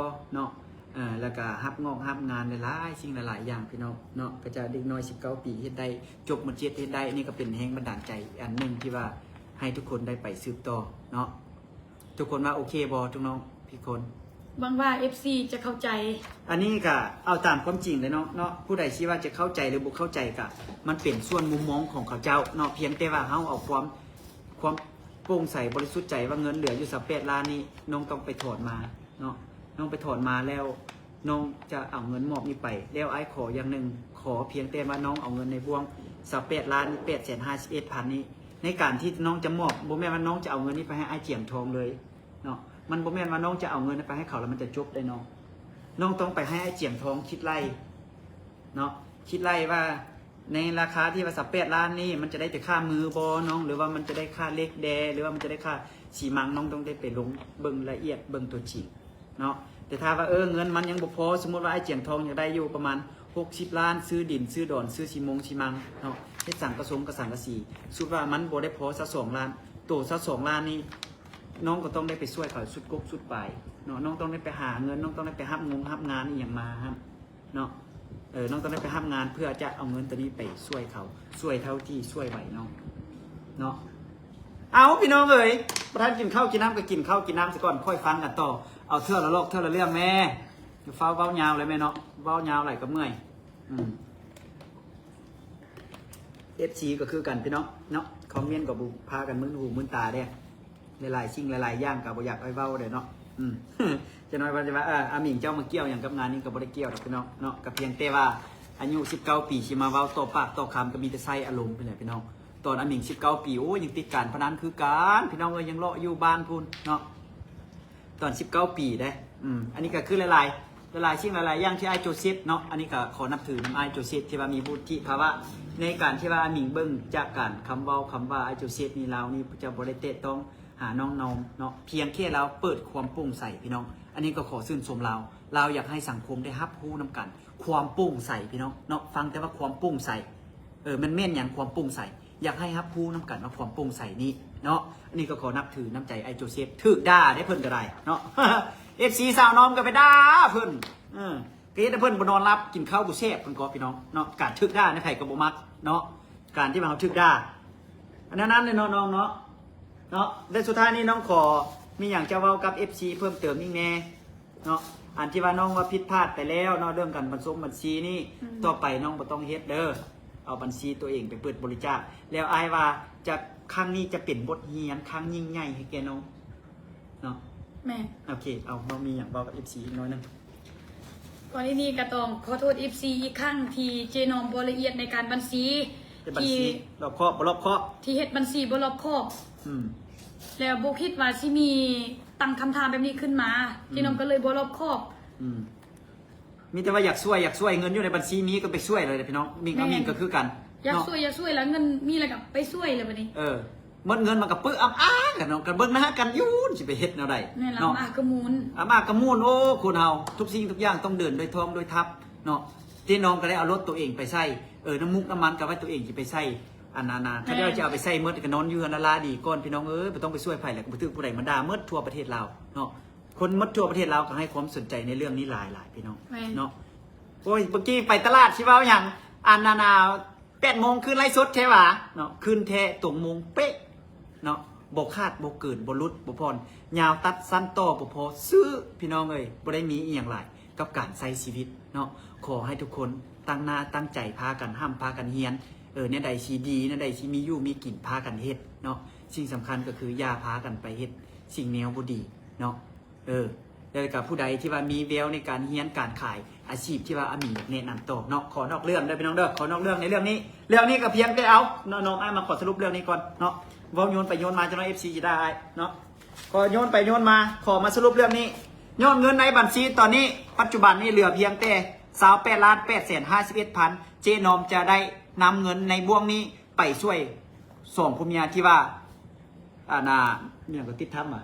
ໍເນາະ ເອີ ແລ້ວກໍຮັບງອກຮັບງານຫຼາຍໆສິ່ງຫຼາຍໆຢ່າງ ພີ່ນ້ອງເນາະ. ກໍຈາກເດັກນ້ອຍສິບເກົ້າປີເຮັດໄດ້ ຈົບ ມ.ເຈັດ ເຮັດໄດ້ ນີ້ກໍເປັນແຮງບັນດານໃຈອັນໜຶ່ງທີ່ວ່າໃຫ້ທຸກຄົນໄດ້ໄປສືບຕໍ່ເນາະ. ທຸກຄົນວ່າໂອເຄບໍ່ ທຸກນ້ອງທຸກຄົນ? ຫວັງວ່າເອັຟຊີຈະເຂົ້າໃຈ. ອັນນີ້ກໍເອົາຕາມຄວາມຈິງເລີຍເນາະ ເນາະ ຜູ້ໃດຊິວ່າຈະເຂົ້າໃຈ ຫຼື ບໍ່ເຂົ້າໃຈ ກໍມັນເປັນສ່ວນມຸມມອງຂອງເຂົາເຈົ້າເນາະ. ພຽງແຕ່ວ່າເຮົາເອົາຄວາມ ຄວາມໂປ່ງໃສບໍລິສຸດໃຈວ່າເງິນເຫຼືອຢູ່ຊາວແປດລ້ານນີ້ ນ້ອງຕ້ອງໄປຖອນມາເນາະ. ນ້ອງໄປຖອນມາແລ້ວ ນ້ອງຈະເອົາເງິນມອບນີ້ໄປ. ແລ້ວອ້າຍຂໍຢ່າງໜຶ່ງ ຂໍພຽງແຕ່ວ່ານ້ອງເອົາເງິນໃນບ່ວງຊາວແປດລ້ານແປດແສນຫ້າສິບເອັດພັນນີ້ ໃນການທີ່ນ້ອງຈະມອບ ບໍ່ແມ່ນວ່ານ້ອງຈະເອົາເງິນນີ້ໄປໃຫ້ອ້າຍຕຽງທອງເລີຍເນາະ. ມັນບໍ່ແມ່ນວ່ານ້ອງຈະເອົາເງິນໄປໃຫ້ເຂົາແລ້ວມັນຈະຈົບໄດ້ນ້ອງ. ນ້ອງຕ້ອງໄປໃຫ້ອ້າຍຕຽງທອງຄິດໄລ່ເນາະ ຄິດໄລ່ວ່າ ໃນລາຄາທີ່ວ່າຊາວແປດລ້ານນີ້ ມັນຈະໄດ້ແຕ່ຄ່າມືບໍ່ນ້ອງ ຫຼືວ່າມັນຈະໄດ້ຄ່າເຫຼັກແດ່ ຫຼືວ່າມັນຈະໄດ້ຄ່າຊີມັງ ນ້ອງຕ້ອງໄດ້ໄປລົງເບິ່ງລະອຽດ ເບິ່ງຕົວຈິງເນາະ. ແຕ່ຖ້າວ່າ ເອີ ເງິນມັນຍັງບໍ່ພໍ ສົມມຸດວ່າອ້າຍຕຽງທອງຢາກໄດ້ຢູ່ປະມານຫົກສິບລ້ານ ຊື້ດິນ ຊື້ດອນ ຊື້ຊີມົງຊີມັງເນາະ ເຮັດສັງກະສົງກະສັງກະສີ ສົມມຸດວ່າມັນບໍ່ໄດ້ພໍຊາວສອງລ້ານ ໂຕຊາວສອງລ້ານນີ້ ນ້ອງກໍຕ້ອງໄດ້ໄປຊ່ວຍເຂົາສຸດກົກສຸດປາຍເນາະ. ນ້ອງຕ້ອງໄດ້ໄປຫາເງິນ ນ້ອງຕ້ອງໄດ້ໄປຮັບງົງຮັບງານອີ່ຫຍັງມາຫັ້ນ ເນາະ ເອີ ນ້ອງຕ້ອງໄດ້ໄປຮັບງານເພື່ອຈະເອົາເງິນໂຕນີ້ໄປຊ່ວຍເຂົາ ຊ່ວຍເທົ່າທີ່ຊ່ວຍໄຫວນ້ອງເນາະ. ເອົາ ພີ່ນ້ອງເອີຍ ບໍ່ທັນກິນເຂົ້າກິນນ້ຳກໍກິນເຂົ້າກິນນ້ຳຊະກ່ອນ ຄ່ອຍຟັງກັນຕໍ່ ເອົາເທື່ອລະລອກເທື່ອລະເລື່ອງແມ່ ຢ່າຟ້າວເວົ້າຍາວເລີຍແມ່ເນາະ ເວົ້າຍາວຫຼາຍກໍເມື່ອຍ. ອືມ ເອັຟຊີ ກໍຄືກັນພີ່ນ້ອງເນາະ ຄອມເມັນກໍບໍ່ພາກັນມຶນຫູມຶນຕາເດ້. ຫຼາຍໆສິ່ງຫຼາຍໆຢ່າງກໍບໍ່ຢາກໃຫ້ເວົ້າເດ້ເນາະ. ອືມ ຈັກໜ້ອຍວ່າຈະວ່າ ເອີ ອາມິງເຈົ້າມາກ່ຽວຫຍັງກັບງານນີ້ ກໍບໍ່ໄດ້ກ່ຽວດອກພີ່ນ້ອງເນາະ. ກໍພຽງແຕ່ວ່າອາຍຸສິບເກົ້າປີ ຊິມາເວົ້າຕໍ່ປາກຕໍ່ຄຳ ກໍມີແຕ່ໃຊ້ອາລົມພຸ້ນແຫຼະພີ່ນ້ອງ. ຕອນອາມິງສິບເກົ້າປີ ໂອ້ຍ ຍັງຕິດການພະນັນຄືກັນ ພີ່ນ້ອງເອີຍ ຍັງເລາະຢູ່ບ້ານພຸ້ນເນາະ ຕອນສິບເກົ້າປີເດ້. ອືມ ອັນນີ້ກໍຄືຫຼາຍໆ ຫຼາຍໆສິ່ງຫຼາຍໆຢ່າງທີ່ອ້າຍໂຈເຊຟເນາະ ອັນນີ້ກໍຂໍນັບຖືນຳອ້າຍໂຈເຊຟ ທີ່ວ່າມີວຸດທິພາວະໃນການທີ່ວ່າອາມິງເບິ່ງຈາກການຄຳເວົ້າຄຳວ່າ ອ້າຍໂຈເຊຟນີ້ ລາວນີ້ຈະບໍ່ໄດ້ແຕະຕ້ອງຫານ້ອງນອມເນາະ ພຽງແຄ່ລາວເປີດຄວາມໂປ່ງໃສພີ່ນ້ອງ. ອັນນີ້ກໍຂໍຊື່ນຊົມລາວ ລາວຢາກໃຫ້ສັງຄົມໄດ້ຮັບຮູ້ນຳກັນ ຄວາມໂປ່ງໃສພີ່ນ້ອງເນາະ. ຟັງແຕ່ວ່າຄວາມໂປ່ງໃສ ເອີ ມັນແມ່ນຫຍັງຄວາມໂປ່ງໃສ? ຢາກໃຫ້ຮັບຮູ້ນຳກັນວ່າຄວາມໂປ່ງໃສນີ້ເນາະ. ອັນນີ້ກໍຂໍນັບຖືນ້ຳໃຈອ້າຍໂຈເຊຟ ຖືກດ່າໄດ້ເພິ່ນກໍໄດ້ເນາະ. ເອັຟຊີ ສາວນອມກໍໄປດ່າເພິ່ນ ເອີ ກໍເຮັດໃຫ້ເພິ່ນບໍ່ນອນຫຼັບ ກິນເຂົ້າບໍ່ແຊບເພິ່ນກໍພີ່ນ້ອງເນາະ. ການຖືກດ່າໃນໃຜກໍບໍ່ມັກເນາະ. ການທີ່ວ່າເຮົາຖືກດ່າ ອັນນັ້ນນັ້ນເນາະນ້ອງເນາະ ເນາະ ແລະສຸດທ້າຍນີ້ນ້ອງຂໍມີຫຍັງຈະເວົ້າກັບເອັຟຊີເພີ່ມເຕີມອີກແດ່ເນາະ ອັນທີ່ວ່ານ້ອງວ່າຜິດພາດໄປແລ້ວເນາະ ເລື່ອງການບັນຊົງບັນຊີນີ້ ອືມ ຕໍ່ໄປນ້ອງບໍ່ຕ້ອງເຮັດເດີ ເອົາບັນຊີຕົວເອງໄປເປີດບໍລິຈາກ ແລ້ວອ້າຍວ່າຈະ ຄັ້ງນີ້ຈະເປັນບົດຮຽນຄັ້ງຍິ່ງໃຫຍ່ໃຫ້ແກ່ນ້ອງເນາະ ແມ່ນ ໂອເຄ ເອົາ ນ້ອງມີຫຍັງເວົ້າກັບເອັຟຊີອີກໜ້ອຍໜຶ່ງ? ກ່ອນອື່ນນີ້ກໍຕ້ອງຂໍໂທດເອັຟຊີອີກຄັ້ງ ທີ່ເຈນ້ອມບໍ່ລະອຽດໃນການບັນຊີ ເຮັດບັນຊີ ທີ່ ລອບຄອບ ບໍ່ລອບຄອບ ທີ່ເຮັດບັນຊີບໍ່ລອບຄອບ ອືມ ແລ້ວບໍ່ຄິດວ່າຊິມີຕັ້ງຄຳຖາມແບບນີ້ຂຶ້ນມາ ອືມ ເຈນ້ອມກໍເລີຍບໍ່ລອບຄອບ ອືມ ມີແຕ່ວ່າຢາກຊ່ວຍ ຢາກຊ່ວຍ ເງິນຢູ່ໃນບັນຊີມີກໍໄປຊ່ວຍເລີຍພີ່ນ້ອງ ມິ່ງ ແມ່ນ ອາມິ່ງກໍຄືກັນ ຢາກ ເນາະ ຊ່ວຍ ຢາກຊ່ວຍ ແລ້ວເງິນມີແລ້ວກໍໄປຊ່ວຍແລ້ວບັດນີ້ ເອີ ໝົດເງິນມັນກໍປຶອຳອາກັນເນາະ ກັນເບິ່ງໜ້າກັນຢູ່ ຊິໄປເຮັດແນວໃດ ແມ່ນລະ ເນາະ ອາກະມູນ ອາກະມູນ ໂອ້ ຄົນເຮົາ ທຸກສິ່ງທຸກຢ່າງຕ້ອງເດີນໂດຍທອງໂດຍທັບເນາະ ເຈນ້ອມກໍໄດ້ເອົາລົດຕົວເອງໄປໃຊ້ ເອີ ນ້ຳມູກນ້ຳມັນກໍໄວ້ຕົວເອງຊິໄປໃຊ້ ອັນນັ້ນນະ ແມ່ນ ຄັນວ່າຈະເອົາໄປໃຊ້ໝົດກໍນອນຢູ່ເຮືອນລາໆດີກ່ອນ ພີ່ນ້ອງເອີຍ ບໍ່ຕ້ອງໄປຊ່ວຍໃຜ ແລ້ວກໍບໍ່ຖືກຜູ້ໃດມາດ່າ ໝົດທົ່ວປະເທດລາວເນາະ ຄົນໝົດທົ່ວປະເທດລາວກໍໃຫ້ຄວາມສົນໃຈໃນເລື່ອງນີ້ຫຼາຍໆ ພີ່ນ້ອງ ແມ່ນ ເນາະ ໂອ້ຍ ເມື່ອກີ້ໄປຕະຫຼາດຊິເວົ້າຫຍັງ ອັນນັ້ນນະ ແປດໂມງຄືນໄລຟ໌ສົດແທ້ຫວາເນາະ ຄືນແທ້ຕົງໂມງເປະເນາະ ບໍ່ຂາດບໍ່ເກີນ ບໍ່ຫຼຸດບໍ່ຜ່ອນ ຍາວຕັດສັ້ນຕໍ່ບໍ່ພໍຊື້ ພີ່ນ້ອງເອີຍ ບໍ່ໄດ້ມີອີ່ຫຍັງຫຼາຍກັບການໃຊ້ຊີວິດເນາະ ຂໍໃຫ້ທຸກຄົນຕັ້ງໜ້າຕັ້ງໃຈ ພາກັນຮ່ຳພາກັນຮຽນ ເອີ ແນວໃດຊິດີ ແນວໃດຊິມີຢູ່ມີກິນ ພາກັນເຮັດເນາະ ສິ່ງສຳຄັນກໍຄືຢ່າພາກັນໄປເຮັດສິ່ງແນວບໍ່ດີເນາະ ເອີ ແລ້ວກໍຜູ້ໃດທີ່ວ່າມີແວວໃນການຮຽນການຂາຍ ອາຊີບທີ່ວ່າອາມິ່ງຢາກແນະນຳຕໍ່ເນາະ ຂໍນອກເລື່ອງເດີພີ່ນ້ອງເດີ ຂໍນອກເລື່ອງໃນເລື່ອງນີ້ ເລື່ອງນີ້ກໍພຽງແຕ່ເອົາເນາະ ນ້ອງອ້າຍມາຂໍສະຫຼຸບເລື່ອງນີ້ກ່ອນເນາະ ເວົ້າໂຍນໄປໂຍນມາ ຈັກໜ້ອຍເອັຟຊີຊິດ່າອ້າຍເນາະ ຂໍໂຍນໄປໂຍນມາ ຂໍມາສະຫຼຸບເລື່ອງນີ້ ຍອດເງິນໃນບັນຊີຕອນນີ້ ປັດຈຸບັນນີ້ເຫຼືອພຽງແຕ່ຊາວແປດລ້ານແປດແສນຫ້າສິບເອັດພັນ ເຈນ້ອມຈະໄດ້ນຳເງິນໃນບ່ວງນີ້ໄປຊ່ວຍສອງຜົວເມຍທີ່ວ່າ ອັນນ່າ ມີຫຍັງກໍຕິດທຳວ່າ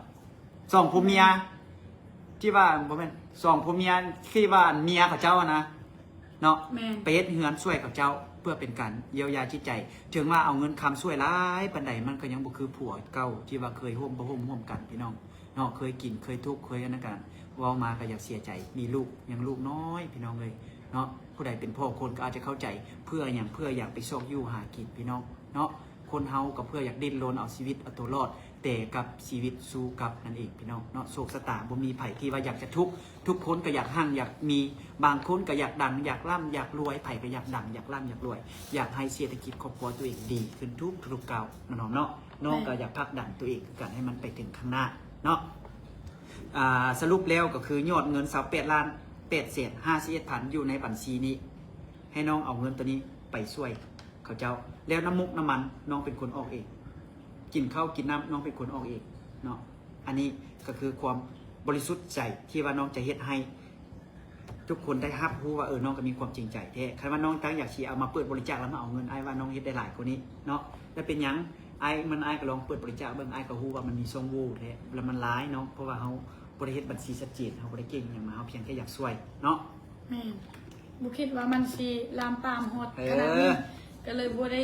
ສອງຜົວເມຍທີ່ວ່າ ບໍ່ແມ່ນ ສອງຜົວເມຍທີ່ວ່າເມຍເຂົາເຈົ້າຫັ້ນນະເນາະ ແມ່ນ ໄປເຮັດເຮືອນຊ່ວຍເຂົາເຈົ້າ ເພື່ອເປັນການຢຽວຢາຈິດໃຈ ເຖິງວ່າເອົາເງິນຄຳຊ່ວຍຫຼາຍປານໃດ ມັນກໍຍັງບໍ່ຄືຜົວເກົ່າທີ່ວ່າເຄີຍຮ່ວມພະຮົ່ມຮ່ວມກັນ ພີ່ນ້ອງເນາະ ເຄີຍກິນເຄີຍທຸກເຄີຍອັນນັ້ນກັນ ເວົ້າມາກໍຢາກເສຍໃຈ ມີລູກຍັງລູກນ້ອຍ ພີ່ນ້ອງເອີຍເນາະ ຜູ້ໃດເປັນພໍ່ຄົນກໍອາດຈະເຂົ້າໃຈ ເພື່ອຫຍັງ ເພື່ອຢາກໄປຊອກຢູ່ຫາກິນ ພີ່ນ້ອງເນາະ ຄົນເຮົາກໍເພື່ອຢາກດີ້ນລົນເອົາຊີວິດເອົາຕົວລອດ ແຕ່ກັບຊີວິດສູ້ກັບນັ້ນເອງພີ່ນ້ອງເນາະ ໂຊກຊະຕາບໍ່ມີໃຜທີ່ວ່າຢາກຈະທຸກ ທຸກຄົນກໍຢາກຮັ່ງຢາກມີ ບາງຄົນກໍຢາກດັງຢາກລ່ຳຢາກລວຍ ໃຜກໍຢາກດັງຢາກລ່ຳຢາກລວຍ ຢາກໃຫ້ເສດຖະກິດຄອບຄົວຕົວເອງດີຂຶ້ນທຸກໆກ້າວເນາະ ນ້ອງກໍຢາກຜັກດັນຕົວເອງຄືກັນໃຫ້ມັນໄປເຖິງຂ້າງໜ້າເນາະ ອ່າ ສະຫຼຸບແລ້ວກໍຄືຍອດເງິນຊາວແປດລ້ານແປດແສນຫ້າສິບເອັດພັນຢູ່ໃນບັນຊີນີ້ ໃຫ້ນ້ອງເອົາເງິນໂຕນີ້ໄປຊ່ວຍ ເຂົາເຈົ້າ ແລ້ວນ້ຳມູກນ້ຳມັນນ້ອງເປັນຄົນອອກເອງ ກິນເຂົ້າກິນນ້ຳນ້ອງເປັນຄົນອອກເອງເນາະ ອັນນີ້ກໍຄືຄວາມບໍລິສຸດໃຈທີ່ວ່ານ້ອງຈະເຮັດໃຫ້ທຸກຄົນໄດ້ຮັບຮູ້ວ່າ ເອີ ນ້ອງກໍມີຄວາມຈິງໃຈແທ້ ຄັນວ່ານ້ອງຕັ້ງຢາກຊິເອົາມາເປີດບໍລິຈາກ ແລ້ວມາເອົາເງິນ ອ້າຍວ່ານ້ອງເຮັດໄດ້ຫຼາຍກວ່ານີ້ເນາະ ແລ້ວເປັນຫຍັງ ອ້າຍ ມັນ ອ້າຍກໍລອງເປີດບໍລິຈາກເບິ່ງ ອ້າຍກໍຮູ້ວ່າມັນມີຊ່ອງໂຫວ່ແທ້ ແລ້ວມັນຫຼາຍເນາະ ເພາະວ່າເຮົາບໍ່ໄດ້ເຮັດບັນຊີຊັດເຈນ ເຮົາບໍ່ໄດ້ເກັ່ງຫຍັງມາ ເຮົາພຽງແຄ່ຢາກຊ່ວຍເນາະ ແມ່ນ ບໍ່ຄິດວ່າມັນຊິລາມປາມຮອດຂະໜາດນີ້ ເອີ ກໍເລີຍບໍ່ໄດ້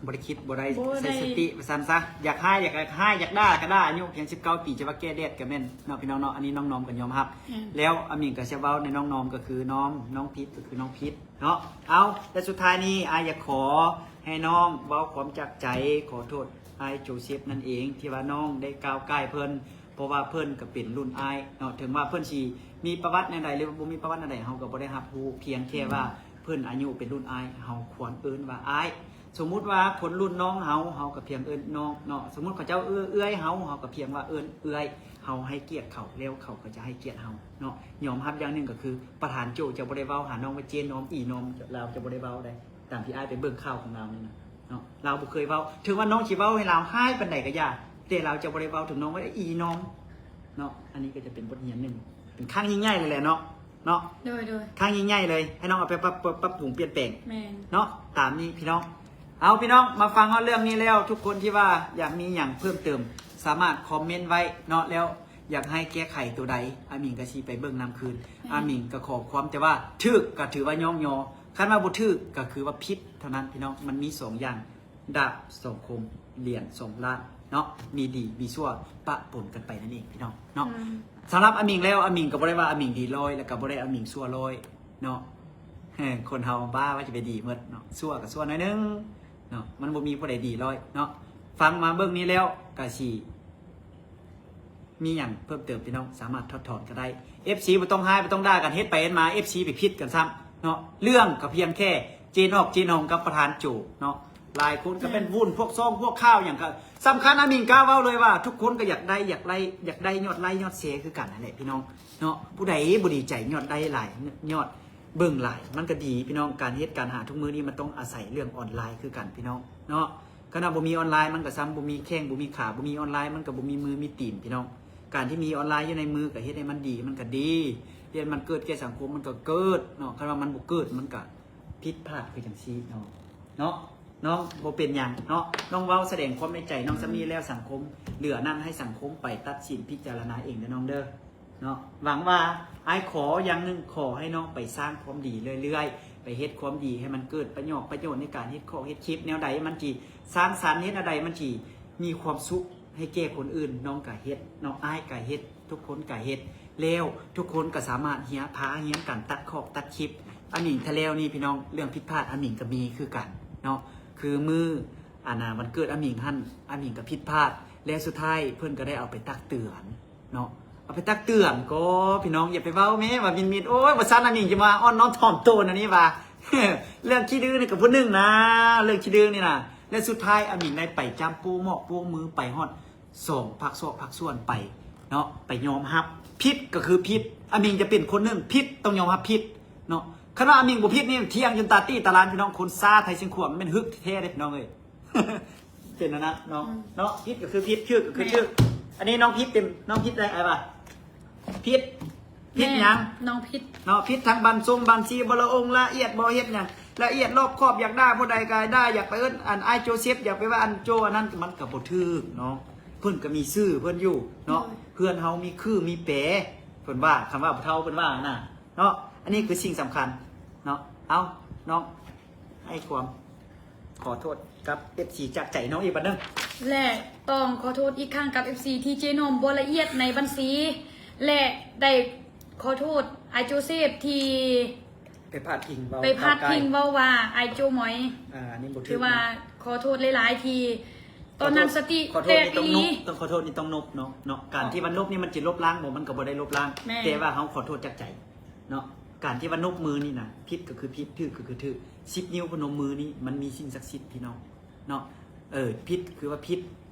ບໍ່ໄດ້ຄິດ ບໍ່ໄດ້ ບໍ່ໄດ້ ໃຊ້ສະຕິວ່າຊັ້ນຊະ ຢາກຮ້າຍຢາກຮ້າຍ ຢາກດ່າກໍດ່າ ອາຍຸພຽງສິບເກົ້າປີ ຈະວ່າແກ່ແດດກໍແມ່ນເນາະ ພີ່ນ້ອງເນາະ ອັນນີ້ນ້ອງນ້ອມກໍຍອມຮັບ ແມ່ນ ແລ້ວອາມິງກໍຈະເວົ້າໃນນ້ອງນ້ອມກໍຄືນ້ອມ ນ້ອງຜິດກໍຄືນ້ອງຜິດເນາະ ເອົາ ແລະສຸດທ້າຍນີ້ ອ້າຍຢາກຂໍໃຫ້ນ້ອງເວົ້າຄວາມຈາກໃຈ ຂໍໂທດອ້າຍໂຈເຊັບນັ້ນເອງ ທີ່ວ່ານ້ອງໄດ້ກ່າວກ່າຍເພິ່ນ ເພາະວ່າເພິ່ນກໍເປັນລຸ້ນອ້າຍເນາະ ເຖິງວ່າເພິ່ນຊິມີປະຫວັດແນວໃດ ຫຼືວ່າບໍ່ມີປະຫວັດແນວໃດ ເຮົາກໍບໍ່ໄດ້ຮັບຮູ້ ພຽງແຄ່ວ່າເພິ່ນອາຍຸເປັນລຸ້ນອ້າຍ ເຮົາຄວນເອີ້ນວ່າອ້າຍ ສົມມຸດວ່າຄົນລຸ້ນນ້ອງເຮົາ ເຮົາກໍພຽງເອີ້ນນ້ອງເນາະ ສົມມຸດເຂົາເຈົ້າເອື້ອຍເອື້ອຍເຮົາ ເຮົາກໍພຽງວ່າເອີ້ນເອື້ອຍ ເຮົາໃຫ້ກຽດເຂົາ ແລ້ວເຂົາກໍຈະໃຫ້ກຽດເຮົາເນາະ ຍອມຮັບຢ່າງໜຶ່ງກໍຄື ປະທານໂຈຈະບໍ່ໄດ້ເວົ້າຫານ້ອງວ່າເຈ້ນ້ອມ ອີນ້ອມ ລາວຈະບໍ່ໄດ້ເວົ້າໃດ ຕາມທີ່ອ້າຍໄປເບິ່ງຂ່າວຂອງລາວນີ້ນະເນາະ ລາວບໍ່ເຄີຍເວົ້າ ເຖິງວ່ານ້ອງຊິເວົ້າໃຫ້ລາວຮ້າຍປານໃດກໍຢ່າ ແຕ່ລາວຈະບໍ່ໄດ້ເວົ້າເຖິງນ້ອງວ່າອີນ້ອມເນາະ ອັນນີ້ກໍຈະເປັນບົດຮຽນໜຶ່ງ ເປັນຄັ້ງຍິ່ງໃຫຍ່ເລີຍແຫຼະເນາະ ເນາະ ໂດຍ ໂດຍ ຄັ້ງຍິ່ງໃຫຍ່ເລີຍ ໃຫ້ນ້ອງເອົາໄປປັບ ປັບປຸງປ່ຽນແປງ ແມ່ນ ເນາະ ຕາມນີ້ພີ່ນ້ອງ ເອົາ ພີ່ນ້ອງ ມາຟັງເຮົາເລື່ອງນີ້ແລ້ວ ທຸກຄົນທີ່ວ່າຢາກມີຫຍັງເພີ່ມເຕີມ ສາມາດຄອມເມັນໄວ້ເນາະ ແລ້ວຢາກໃຫ້ແກ້ໄຂໂຕໃດ ອາມິງກໍຊິໄປເບິ່ງນຳຄືນ ແມ່ນ ອາມິງກໍຂໍຄວາມແຕ່ວ່າຖືກກໍຖືວ່າຍ້ອງຍໍ ຄັນວ່າບໍ່ຖືກກໍຄືວ່າຜິດເທົ່ານັ້ນ ພີ່ນ້ອງ ມັນມີສອງຢ່າງ ດາບສອງຄົມ ຫຼຽນສອງລ້ານເນາະ ມີດີມີຊົ່ວປະປົນກັນໄປນັ້ນເອງ ພີ່ນ້ອງເນາະ ອືມ ສຳລັບອາມິງແລ້ວ ອາມິງກໍບໍ່ໄດ້ວ່າອາມິງດີຮ້ອຍ ແລ້ວກໍບໍ່ໄດ້ອາມິງຊົ່ວຮ້ອຍເນາະ ເອີ ຄົນເຮົາບ້າວ່າຈະໄປດີໝົດເນາະ ຊົ່ວກໍຊົ່ວໜ້ອຍໜຶ່ງ ເນາະ ມັນບໍ່ມີຜູ້ໃດດີຮ້ອຍເນາະ. ຟັງມາເບິ່ງນີ້ແລ້ວກະຊິມີຫຍັງເພີ່ມເຕີມ ພີ່ນ້ອງສາມາດຖອດຖອນກໍໄດ້. ເອັຟຊີບໍ່ຕ້ອງຮ້າຍ ບໍ່ຕ້ອງດ່າກັນ ເຮັດໄປເຮັດມາ ເອັຟຊີໄປຜິດກັນຊ້ຳເນາະ. ເລື່ອງກໍພຽງແຄ່ເຈນອກ ເຈນອງ ກັບປະທານໂຈເນາະ. ຫຼາຍຄົນກໍເປັນວຸ້ນ ພວກຊອງ ພວກຂ່າວຫຍັງກໍສຳຄັນ. ອາມິງກ້າເວົ້າເລີຍວ່າ ທຸກຄົນກໍຢາກໄດ້ ຢາກໄດ້ ຢາກໄດ້ຍອດໄລ ຍອດແຊຄືກັນຫັ້ນແຫຼະ ພີ່ນ້ອງເນາະ. ຜູ້ໃດບໍ່ດີໃຈຍອດໄລຫຼາຍ ຍອດເບິ່ງຫຼາຍ ມັນກໍດີ ພີ່ນ້ອງ. ການເຮັດການຫາທຸກມື້ນີ້ ມັນຕ້ອງອາໄສເລື່ອງອອນລາຍຄືກັນ ພີ່ນ້ອງເນາະ. ຄັນວ່າບໍ່ມີອອນລາຍ ມັນກໍສ່ຳບໍ່ມີແຂ້ງ ບໍ່ມີຂາ. ບໍ່ມີອອນລາຍ ມັນກໍບໍ່ມີມືມີຕີນ ພີ່ນ້ອງ. ການທີ່ມີອອນລາຍຢູ່ໃນມື ກໍເຮັດໃຫ້ມັນດີ ມັນກໍດີ ເຮັດໃຫ້ມັນເກີດແກ່ສັງຄົມ ມັນກໍເກີດເນາະ. ຄັນວ່າມັນບໍ່ເກີດ ມັນກໍຜິດພາດຄືຈັ່ງຊີ້ເນາະ ເນາະ. ນ້ອງບໍ່ເປັນຫຍັງເນາະ ນ້ອງເວົ້າສະແດງຄວາມໃນໃຈນ້ອງສ່ຳນີ້ແລ້ວ ສັງຄົມເຫຼືອນັ້ນໃຫ້ສັງຄົມໄປຕັດສິນພິຈາລະນາເອງເດີນ້ອງເດີເນາະ. ຫວັງວ່າ ອ້າຍຂໍຢ່າງໜຶ່ງ ຂໍໃຫ້ນ້ອງໄປສ້າງຄວາມດີເລື້ອຍໆ ໄປເຮັດຄວາມດີໃຫ້ມັນເກີດປະໂຫຍດ ປະໂຫຍດໃນການເຮັດຂອງເຮັດຄລິບ ແນວໃດມັນຊິສ້າງສັນ ເຮັດແນວໃດມັນຊິມີຄວາມສຸກໃຫ້ແກ່ຄົນອື່ນ ນ້ອງກະເຮັດເນາະ ອ້າຍກະເຮັດ ທຸກຄົນກະເຮັດ ແລ້ວທຸກຄົນກໍສາມາດຮຽນ ພາຮຽນກັນຕັດຂອກຕັດຄລິບ. ອາມິງຖ້າແລ້ວນີ້ ພີ່ນ້ອງ ເລື່ອງຜິດພາດອາມິງກໍມີຄືກັນເນາະ. ຄືມື້ ອັນນ່າ ວັນເກີດອາມິງຫັ້ນ ອາມິງກໍຜິດພາດ ແລ້ວສຸດທ້າຍເພິ່ນກໍໄດ້ເອົາໄປຕັກເຕືອນເນາະ. ເອົາໄປຕັກເຕືອນກໍ ພີ່ນ້ອງ ຢ່າໄປເວົ້າແມ້ວ່າມິດໆ ໂອ້ຍ ບໍ່ຊັ້ນອາມິງຈະມາອ່ອນນ້ອມຖ່ອມຕົນອັນນີ້ວ່າ ເລື່ອງຂີ້ດື້ນີ້ກໍຜູ້ໜຶ່ງນະ ເລື່ອງຂີ້ດື້ນີ້ນະ. ແລະ ສຸດທ້າຍອາມິງໄດ້ໄປຈ້ຳໂປ້ໝອກໂປ້ມື ໄປຮອດສອງພາກຊອກພາກສ່ວນ ໄປເນາະ ໄປຍອມຮັບ ຜິດກໍຄືຜິດ. ອາມິງຈະເປັນຄົນໜຶ່ງ ຜິດຕ້ອງຍອມຮັບຜິດເນາະ. ຄັນວ່າອາມິງບໍ່ຜິດນີ້ ຖຽງຈົນຕາຕີຕາລານ ພີ່ນ້ອງ. ຄົນຊາໄທຊຽງຂວາງແມ່ນຮຶກແທ້ເດ້ ພີ່ນ້ອງເອີຍ. ເປັນອັນນັ້ນເນາະ ອືມ ເນາະ ຜິດກໍຄືຜິດ ຖືກກໍຄືຖືກ. ແມ່ນ ອັນນີ້ນ້ອງຜິດເຕັມ ນ້ອງຜິດໄດ້ອ້າຍວ່າ ຜິດ ຜິດຫຍັງ? ແມ່ນ ນ້ອງຜິດເນາະ. ຜິດທາງບັນຊົງບັນຊີ ບໍ່ລະອົງລະອຽດ ບໍ່ເຮັດຫຍັງລະອຽດລອບຄອບ. ຢາກດ່າຜູ້ໃດກໍດ່າ ຢາກໄປເອີ້ນອັນອ້າຍໂຈເຊັບ ຢາກໄປວ່າອັນໂຈອັນນັ້ນ ມັນກໍບໍ່ຖືກເນາະ. ເພິ່ນກໍມີຊື່ເພິ່ນຢູ່ເນາະ ໂດຍ ເພື່ອນເຮົາມີຄືມີແປ ເພິ່ນວ່າ ຄຳວ່າຜູ້ເຖົ້າເພິ່ນວ່ານະເນາະ. ອັນນີ້ຄືສິ່ງສຳຄັນເນາະ. ເອົາ ນ້ອງ ໃຫ້ຄວາມຂໍໂທດກັບເອັຟຊີຈາກໃຈນ້ອງອີກບາດໜຶ່ງ ແລະ ຕ້ອງຂໍໂທດອີກຄັ້ງກັບເອັຟຊີ ທີ່ເຈນົມບໍ່ລະອຽດໃນບັນຊີ ແລະ ໄດ້ຂໍໂທດອ້າຍໂຈເຊັບທີ່ໄປພາດພິງເວົ້າ ໄປພາດພິງເວົ້າວ່າອ້າຍໂຈໝອຍ ອ່າ ອັນນີ້ບໍ່ຖືກ ຖືວ່າ ເນາະ ຂໍໂທດຫຼາຍໆ ທີ່ຕອນນັ້ນສະຕິແຕກອີ່ຫຼີ. ຕ້ອງຂໍໂທດນີ້ຕ້ອງນົບເນາະ ເນາະ. ການທີ່ວ່ານົບນີ້ມັນຊິລົບລ້າງບໍ່? ມັນກໍບໍ່ໄດ້ລົບລ້າງ ແຕ່ວ່າເຮົາຂໍໂທດຈາກໃຈ ເນາະ. ການທີ່ວ່ານົບມືນີ້ນະ ຜິດກໍຄືຜິດ ຖືກກໍຄືຖືກ. ສິບນິ້ວພະນົມມືນີ້ ມັນມີສິ່ງສັກສິດ ພີ່ນ້ອງເນາະ. ເອີ ຜິດຄືວ່າຜິດ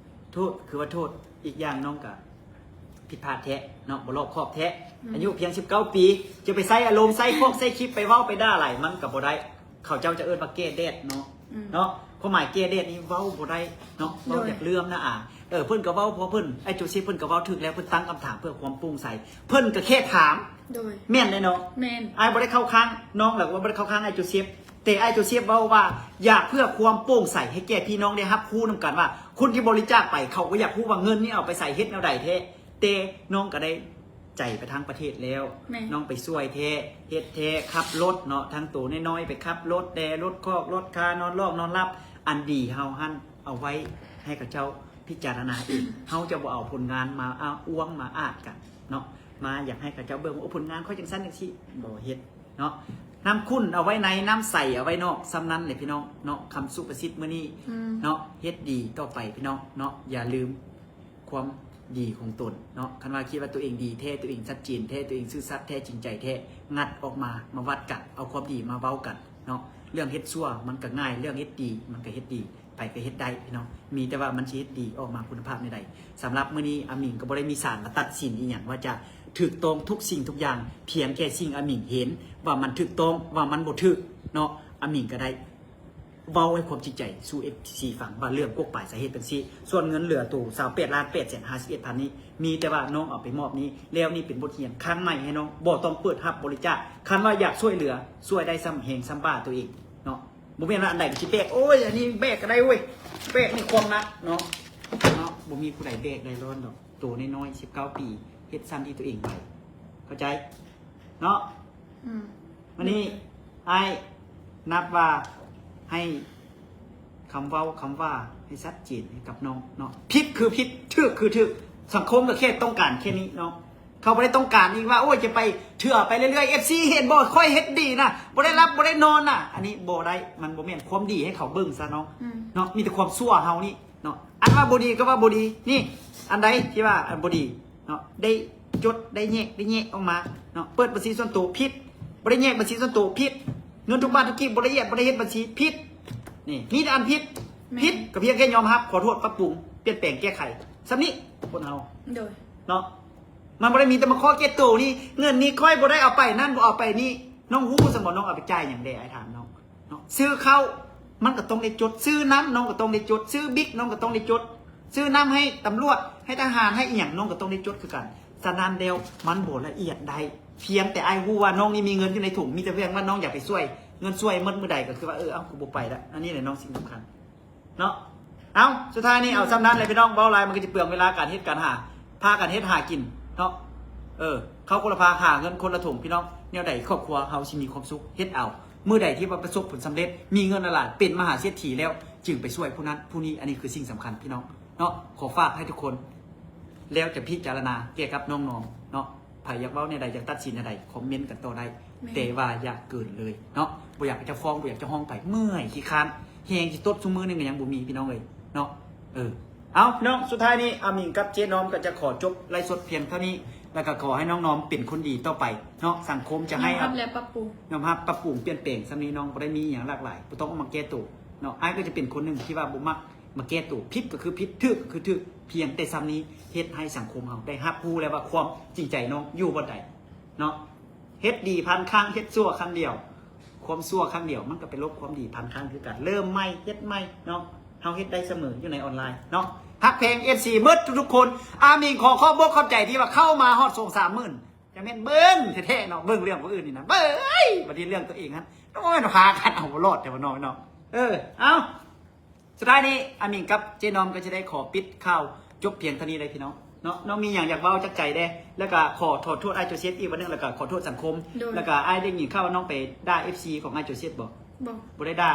ໂທດຄືວ່າໂທດ. ອີກຢ່າງນ້ອງກະຜິດພາດແທ້ເນາະ ບໍ່ລອບຄອບແທ້. ອືມ ອາຍຸພຽງສິບເກົ້າປີ ຈະໄປໃຊ້ອາລົມ ໃຊ້ຄອກໃຊ້ຄລິບ ໄປເວົ້າໄປດ່າຫຼາຍ ມັນກໍບໍ່ໄດ້. ເຂົາເຈົ້າຈະເອີ້ນວ່າແກ້ແດດເນາະ ອືມ ເນາະ. ຄວາມໝາຍແກ້ແດດນີ້ເວົ້າບໍ່ໄດ້ເນາະ ໂດຍ ເວົ້າຢາກເລື່ອມນະອາ. ເອີ ເພິ່ນກໍເວົ້າ ເພາະເພິ່ນ ອ້າຍໂຈເຊັບເພິ່ນກໍເວົ້າຖືກແລ້ວ ເພິ່ນຕັ້ງຄຳຖາມເພື່ອຄວາມໂປ່ງໃສ ເພິ່ນກໍແຄ່ຖາມ ໂດຍ ແມ່ນແຫຼະເນາະ ແມ່ນ. ອ້າຍບໍ່ໄດ້ເຂົ້າຂ້າງນ້ອງ ແລ້ວກໍບໍ່ໄດ້ເຂົ້າຂ້າງອ້າຍໂຈເຊັບ ແຕ່ອ້າຍໂຈເຊັບເວົ້າວ່າ ຢາກເພື່ອຄວາມໂປ່ງໃສໃຫ້ແກ່ພີ່ນ້ອງໄດ້ຮັບຮູ້ນຳກັນວ່າ ຄົນທີ່ບໍລິຈາກໄປ ເຂົາກໍຢາກຮູ້ວ່າເງິນນີ້ເອົາໄປໃສ ເຮັດແນວໃດແທ້. ແຕ່ນ້ອງກໍໄດ້ໃຈໄປທາງປະເທດແລ້ວ ແມ່ນ ນ້ອງໄປຊ່ວຍແທ້ ເຮັດແທ້ ຂັບລົດເນາະ ທັງໂຕນ້ອຍໆ ໄປຂັບລົດແດ່ ລົດຄອກລົດຄາ ນອນລອກນອນຫຼັບ. ອັນດີເຮົາຫັ້ນເອົາໄວ້ໃຫ້ເຂົາເຈົ້າພິຈາລະນາເອງ ເຮົາຈະບໍ່ເອົາຜົນງານມາອ້າງອ້ວງມາອາດກັນເນາະ ມາຢາກໃຫ້ເຂົາເຈົ້າເບິ່ງວ່າ ໂອ້ ຜົນງານຂ້ອຍຈັ່ງຊັ້ນຈັ່ງຊີ້ ບໍ່ເຮັດເນາະ. ນ້ຳຂຸ້ນເອົາໄວ້ໃນ ນ້ຳໃສເອົາໄວ້ນອກ ສ່ຳນັ້ນແຫຼະ ພີ່ນ້ອງເນາະ. ຄຳສຸພາສິດມື້ນີ້ ອືມ ເນາະ ເຮັດດີຕໍ່ໄປ ພີ່ນ້ອງເນາະ ຢ່າລືມ ຄວາມດີຂອງຕົນເນາະ. ຄັນວ່າຄິດວ່າຕົວເອງດີແທ້ ຕົວເອງຊັດເຈນແທ້ ຕົວເອງຊື່ສັດແທ້ ຈິງໃຈແທ້ ງັດອອກມາ ມາວັດກັນ ເອົາຄວາມດີມາເວົ້າກັນເນາະ. ເລື່ອງເຮັດຊົ່ວມັນກໍງ່າຍ ເລື່ອງເຮັດດີມັນກໍເຮັດດີ ໃຜກໍເຮັດໄດ້ພີ່ນ້ອງ ມີແຕ່ວ່າມັນຊິເຮັດດີອອກມາຄຸນນະພາບແນວໃດ. ສຳລັບມື້ນີ້ອາມິງກໍບໍ່ໄດ້ມີສານມາຕັດສິນອີ່ຫຍັງວ່າຈະຖືກຕ້ອງທຸກສິ່ງທຸກຢ່າງ ພຽງແຕ່ສິ່ງອາມິງເຫັນວ່າມັນຖືກຕ້ອງ ວ່າມັນບໍ່ຖືກເນາະ. ອາມິງກໍໄດ້ ເວົ້າໃຫ້ຄວາມຈິງໃຈສູ່ເອັຟຊີຟັງວ່າເລື່ອງກົກປາຍສາເຫດຈັ່ງຊີ້. ສ່ວນເງິນເຫຼືອໂຕຊາວແປດລ້ານແປດແສນຫ້າສິບເອັດພັນນີ້ ມີແຕ່ວ່ານ້ອງເອົາໄປມອບນີ້ ແລ້ວນີ້ເປັນບົດຮຽນຄັ້ງໃໝ່ໃຫ້ນ້ອງ ບໍ່ຕ້ອງເປີດຮັບບໍລິຈາກ. ຄັນວ່າຢາກຊ່ວຍເຫຼືອ ຊ່ວຍໄດ້ສ່ຳແຮງສ່ຳບ່າຕົວເອງເນາະ. ບໍ່ແມ່ນວ່າອັນໃດກໍຊິແບກ ໂອ້ຍ ອັນນີ້ແບກກໍໄດ້ເວີຍ ແບກນີ້ຄວາມໜັກເນາະ ເນາະ. ບໍ່ມີຜູ້ໃດແບກໄດ້ລ້ອນດອກ ໂຕນ້ອຍໆ ສິບເກົ້າປີ ເຮັດສ່ຳທີ່ຕົວເອງໄດ້ ເຂົ້າໃຈເນາະ. ອືມ ມື້ນີ້ອ້າຍນັດວ່າໃຫ້ຄຳເວົ້າຄຳວ່າໃຫ້ຊັດເຈນໃຫ້ກັບນ້ອງເນາະ. ຜິດຄືຜິດ ຖືກຄືຖືກ ສັງຄົມກໍແຄ່ຕ້ອງການແຄ່ນີ້ເນາະ. ເຂົາບໍ່ໄດ້ຕ້ອງການອີກວ່າ ໂອ້ຍ ຈະໄປເຖື່ອໄປເລື້ອຍໆ ເອັຟຊີ ເຫັນບໍ່ ຂ້ອຍເຮັດດີນະ ບໍ່ໄດ້ຫຼັບບໍ່ໄດ້ນອນນະ. ອັນນີ້ບໍ່ໄດ້ ມັນບໍ່ແມ່ນຄວາມດີໃຫ້ເຂົາເບິ່ງຊະເນາະ ອືມ ເນາະ ມີແຕ່ຄວາມຊົ່ວເຮົານີ້ເນາະ. ອັນວ່າບໍ່ດີກໍວ່າບໍ່ດີ ນີ້ ອັນໃດທີ່ວ່າ ອັນບໍ່ດີເນາະ ໄດ້ຈົດ ໄດ້ແຍກ ໄດ້ແຍກອອກມາເນາະ. ເປີດບັນຊີສ່ວນໂຕ ຜິດ. ບໍ່ໄດ້ແຍກບັນຊີສ່ວນໂຕ ຜິດ. ເງິນທຸກບາດທຸກກີບ ບໍ່ລະອຽດ ບໍ່ໄດ້ເຮັດບັນຊີ ຜິດ. ນີ້ ມີແຕ່ອັນຜິດ ແມ່ນ ຜິດ ກໍພຽງແຄ່ຍອມຮັບ ຂໍໂທດ ປັບປຸງ ປ່ຽນແປງ ແກ້ໄຂ ສ່ຳນີ້ ຄົນເຮົາ ໂດຍ ເນາະ. ມັນບໍ່ໄດ້ມີແຕ່ມາຂໍແກ້ໂຕນີ້ ເງິນນີ້ຂ້ອຍບໍ່ໄດ້ເອົາໄປນັ້ນ ບໍ່ເອົາໄປນີ້. ນ້ອງຮູ້ຊັ້ນບໍ່ ນ້ອງເອົາໄປຈ່າຍຫຍັງແດ່? ອ້າຍຖາມນ້ອງເນາະ. ຊື້ເຂົ້າ ມັນກໍຕ້ອງໄດ້ຈົດ ຊື້ນ້ຳ ນ້ອງກໍຕ້ອງໄດ້ຈົດ ຊື້ບິກ ນ້ອງກໍຕ້ອງໄດ້ຈົດ ຊື້ນ້ຳໃຫ້ຕຳຫຼວດ ໃຫ້ທະຫານ ໃຫ້ອີ່ຫຍັງ ນ້ອງກໍຕ້ອງໄດ້ຈົດຄືກັນ. ສະນັ້ນແລ້ວ ມັນບໍ່ລະອຽດໄດ້. ພຽງແຕ່ອ້າຍຮູ້ວ່ານ້ອງນີ້ມີເງິນຢູ່ໃນຖົງ ມີແຕ່ພຽງວ່ານ້ອງຢາກໄປຊ່ວຍ ເງິນຊ່ວຍໝົດມື້ໃດ ກໍຄືວ່າ ເອີ ເອົ້າ ກູບໍ່ໄປລະ. ອັນນີ້ແຫຼະນ້ອງ ສິ່ງສຳຄັນເນາະ. ເອົ້າ ສຸດທ້າຍນີ້ ເອົາສ່ຳນັ້ນແຫຼະພີ່ນ້ອງ ເວົ້າຫຼາຍມັນກໍຈະເປືອງເວລາການເຮັດການຫາ ພາກັນເຮັດຫາກິນເນາະ. ເອີ ເຂົ້າຄົນລະພາ ຫາເງິນຄົນລະຖົງ ພີ່ນ້ອງ ແນວໃດຄອບຄົວເຮົາຊິມີຄວາມສຸກ ເຮັດເອົາ. ມື້ໃດທີ່ວ່າປະສົບຜົນສຳເລັດ ມີເງິນຫຼາຍໆ ເປັນມະຫາເສດຖີແລ້ວ ຈຶ່ງໄປຊ່ວຍຜູ້ນັ້ນຜູ້ນີ້ ອັນນີ້ຄືສິ່ງສຳຄັນ ພີ່ນ້ອງເນາະ. ຂໍຝາກໃຫ້ທຸກຄົນ ແລ້ວຈະພິຈາລະນາກ່ຽວກັບນ້ອງນອມເນາະ. ໃຜຢາກເວົ້າແນວໃດ ຢາກຕັດສິນແນວໃດ ຄອມເມັນກັນຕໍ່ໄດ້ ແມ່ນ ແຕ່ວ່າຢ່າເກີນເລີຍເນາະ. ບໍ່ຢາກໃຫ້ເຈົ້າຟ້ອງ ບໍ່ຢາກເຈົ້າຮ້ອງໃຜ ເມື່ອຍ ຂີ້ຄ້ານ ແຮງຊິຕົດຊຸມື້ນີ້ກໍຍັງບໍ່ມີ ພີ່ນ້ອງເອີຍເນາະ. ເອີ ເອົ້າ ພີ່ນ້ອງ ສຸດທ້າຍນີ້ ອາມິງກັບເຈນ້ອມກໍຈະຂໍຈົບໄລຟ໌ສົດພຽງເທົ່ານີ້ ແລ້ວກໍຂໍໃຫ້ນ້ອງນອມເປັນຄົນດີຕໍ່ໄປເນາະ. ສັງຄົມຈະໃຫ້ ຍອມຮັບ ແລະ ປັບປຸງ ຍອມຮັບ ປັບປຸງ ປ່ຽນແປງສ່ຳນີ້ ນ້ອງບໍ່ໄດ້ມີອີ່ຫຍັງຫຼາກຫຼາຍ ບໍ່ຕ້ອງອອກມາແກ້ໂຕເນາະ. ອ້າຍກໍຈະເປັນຄົນໜຶ່ງທີ່ວ່າບໍ່ມັກ ມາແກ້ໂຕ ຜິດກໍຄືຜິດ ຖືກກໍຄືຖືກ ພຽງແຕ່ສ່ຳນີ້ ເຮັດໃຫ້ສັງຄົມເຮົາໄດ້ຮັບຮູ້ແລ້ວວ່າຄວາມຈິງໃຈນ້ອງຢູ່ບ່ອນໃດເນາະ. ເຮັດດີພັນຄັ້ງ ເຮັດຊົ່ວຄັ້ງດຽວ ຄວາມຊົ່ວຄັ້ງດຽວ ມັນກໍໄປລົບຄວາມດີພັນຄັ້ງຄືກັນ ເລີ່ມໃໝ່ ເຮັດໃໝ່ເນາະ. ເຮົາເຮັດໄດ້ສະເໝີຢູ່ໃນອອນລາຍເນາະ. ຮັກແພງເອັຟຊີໝົດທຸກໆຄົນ. ອາມິງຂໍຂອບອົກຂອບໃຈທີ່ວ່າເຂົ້າມາຮອດສອງສາມໝື່ນ ຈັ່ງແມ່ນເບິ່ງແທ້ໆເນາະ. ເບິ່ງເລື່ອງຜູ້ອື່ນນີ້ນະ ເບິ່ງ ບັດນີ້ເລື່ອງຕົວເອງຫັ້ນ ໂອ້ຍ ພາກັນເອົາບໍ່ລອດແທ້ວ່ານ້ອຍເນາະ. ເອີ ເອົ້າ ສຸດທ້າຍນີ້ ອາມິງກັບເຈນ້ອມກໍຈະໄດ້ຂໍປິດຂ່າວຈົບພຽງເທົ່ານີ້ເລີຍພີ່ນ້ອງເນາະ. ນ້ອງມີຫຍັງຢາກເວົ້າຈາກໃຈແດ່? ແລ້ວກໍຂໍ ຂໍໂທດອ້າຍໂຈເຊຟອີກວັນໜຶ່ງ ແລ້ວກໍຂໍໂທດສັງຄົມ. ໂດຍ ແລ້ວກໍອ້າຍໄດ້ຍິນຂ່າວວ່ານ້ອງໄປດ່າເອັຟຊີຂອງອ້າຍໂຈເຊຟບໍ່? ບໍ່ ບໍ່ໄດ້ດ່າ.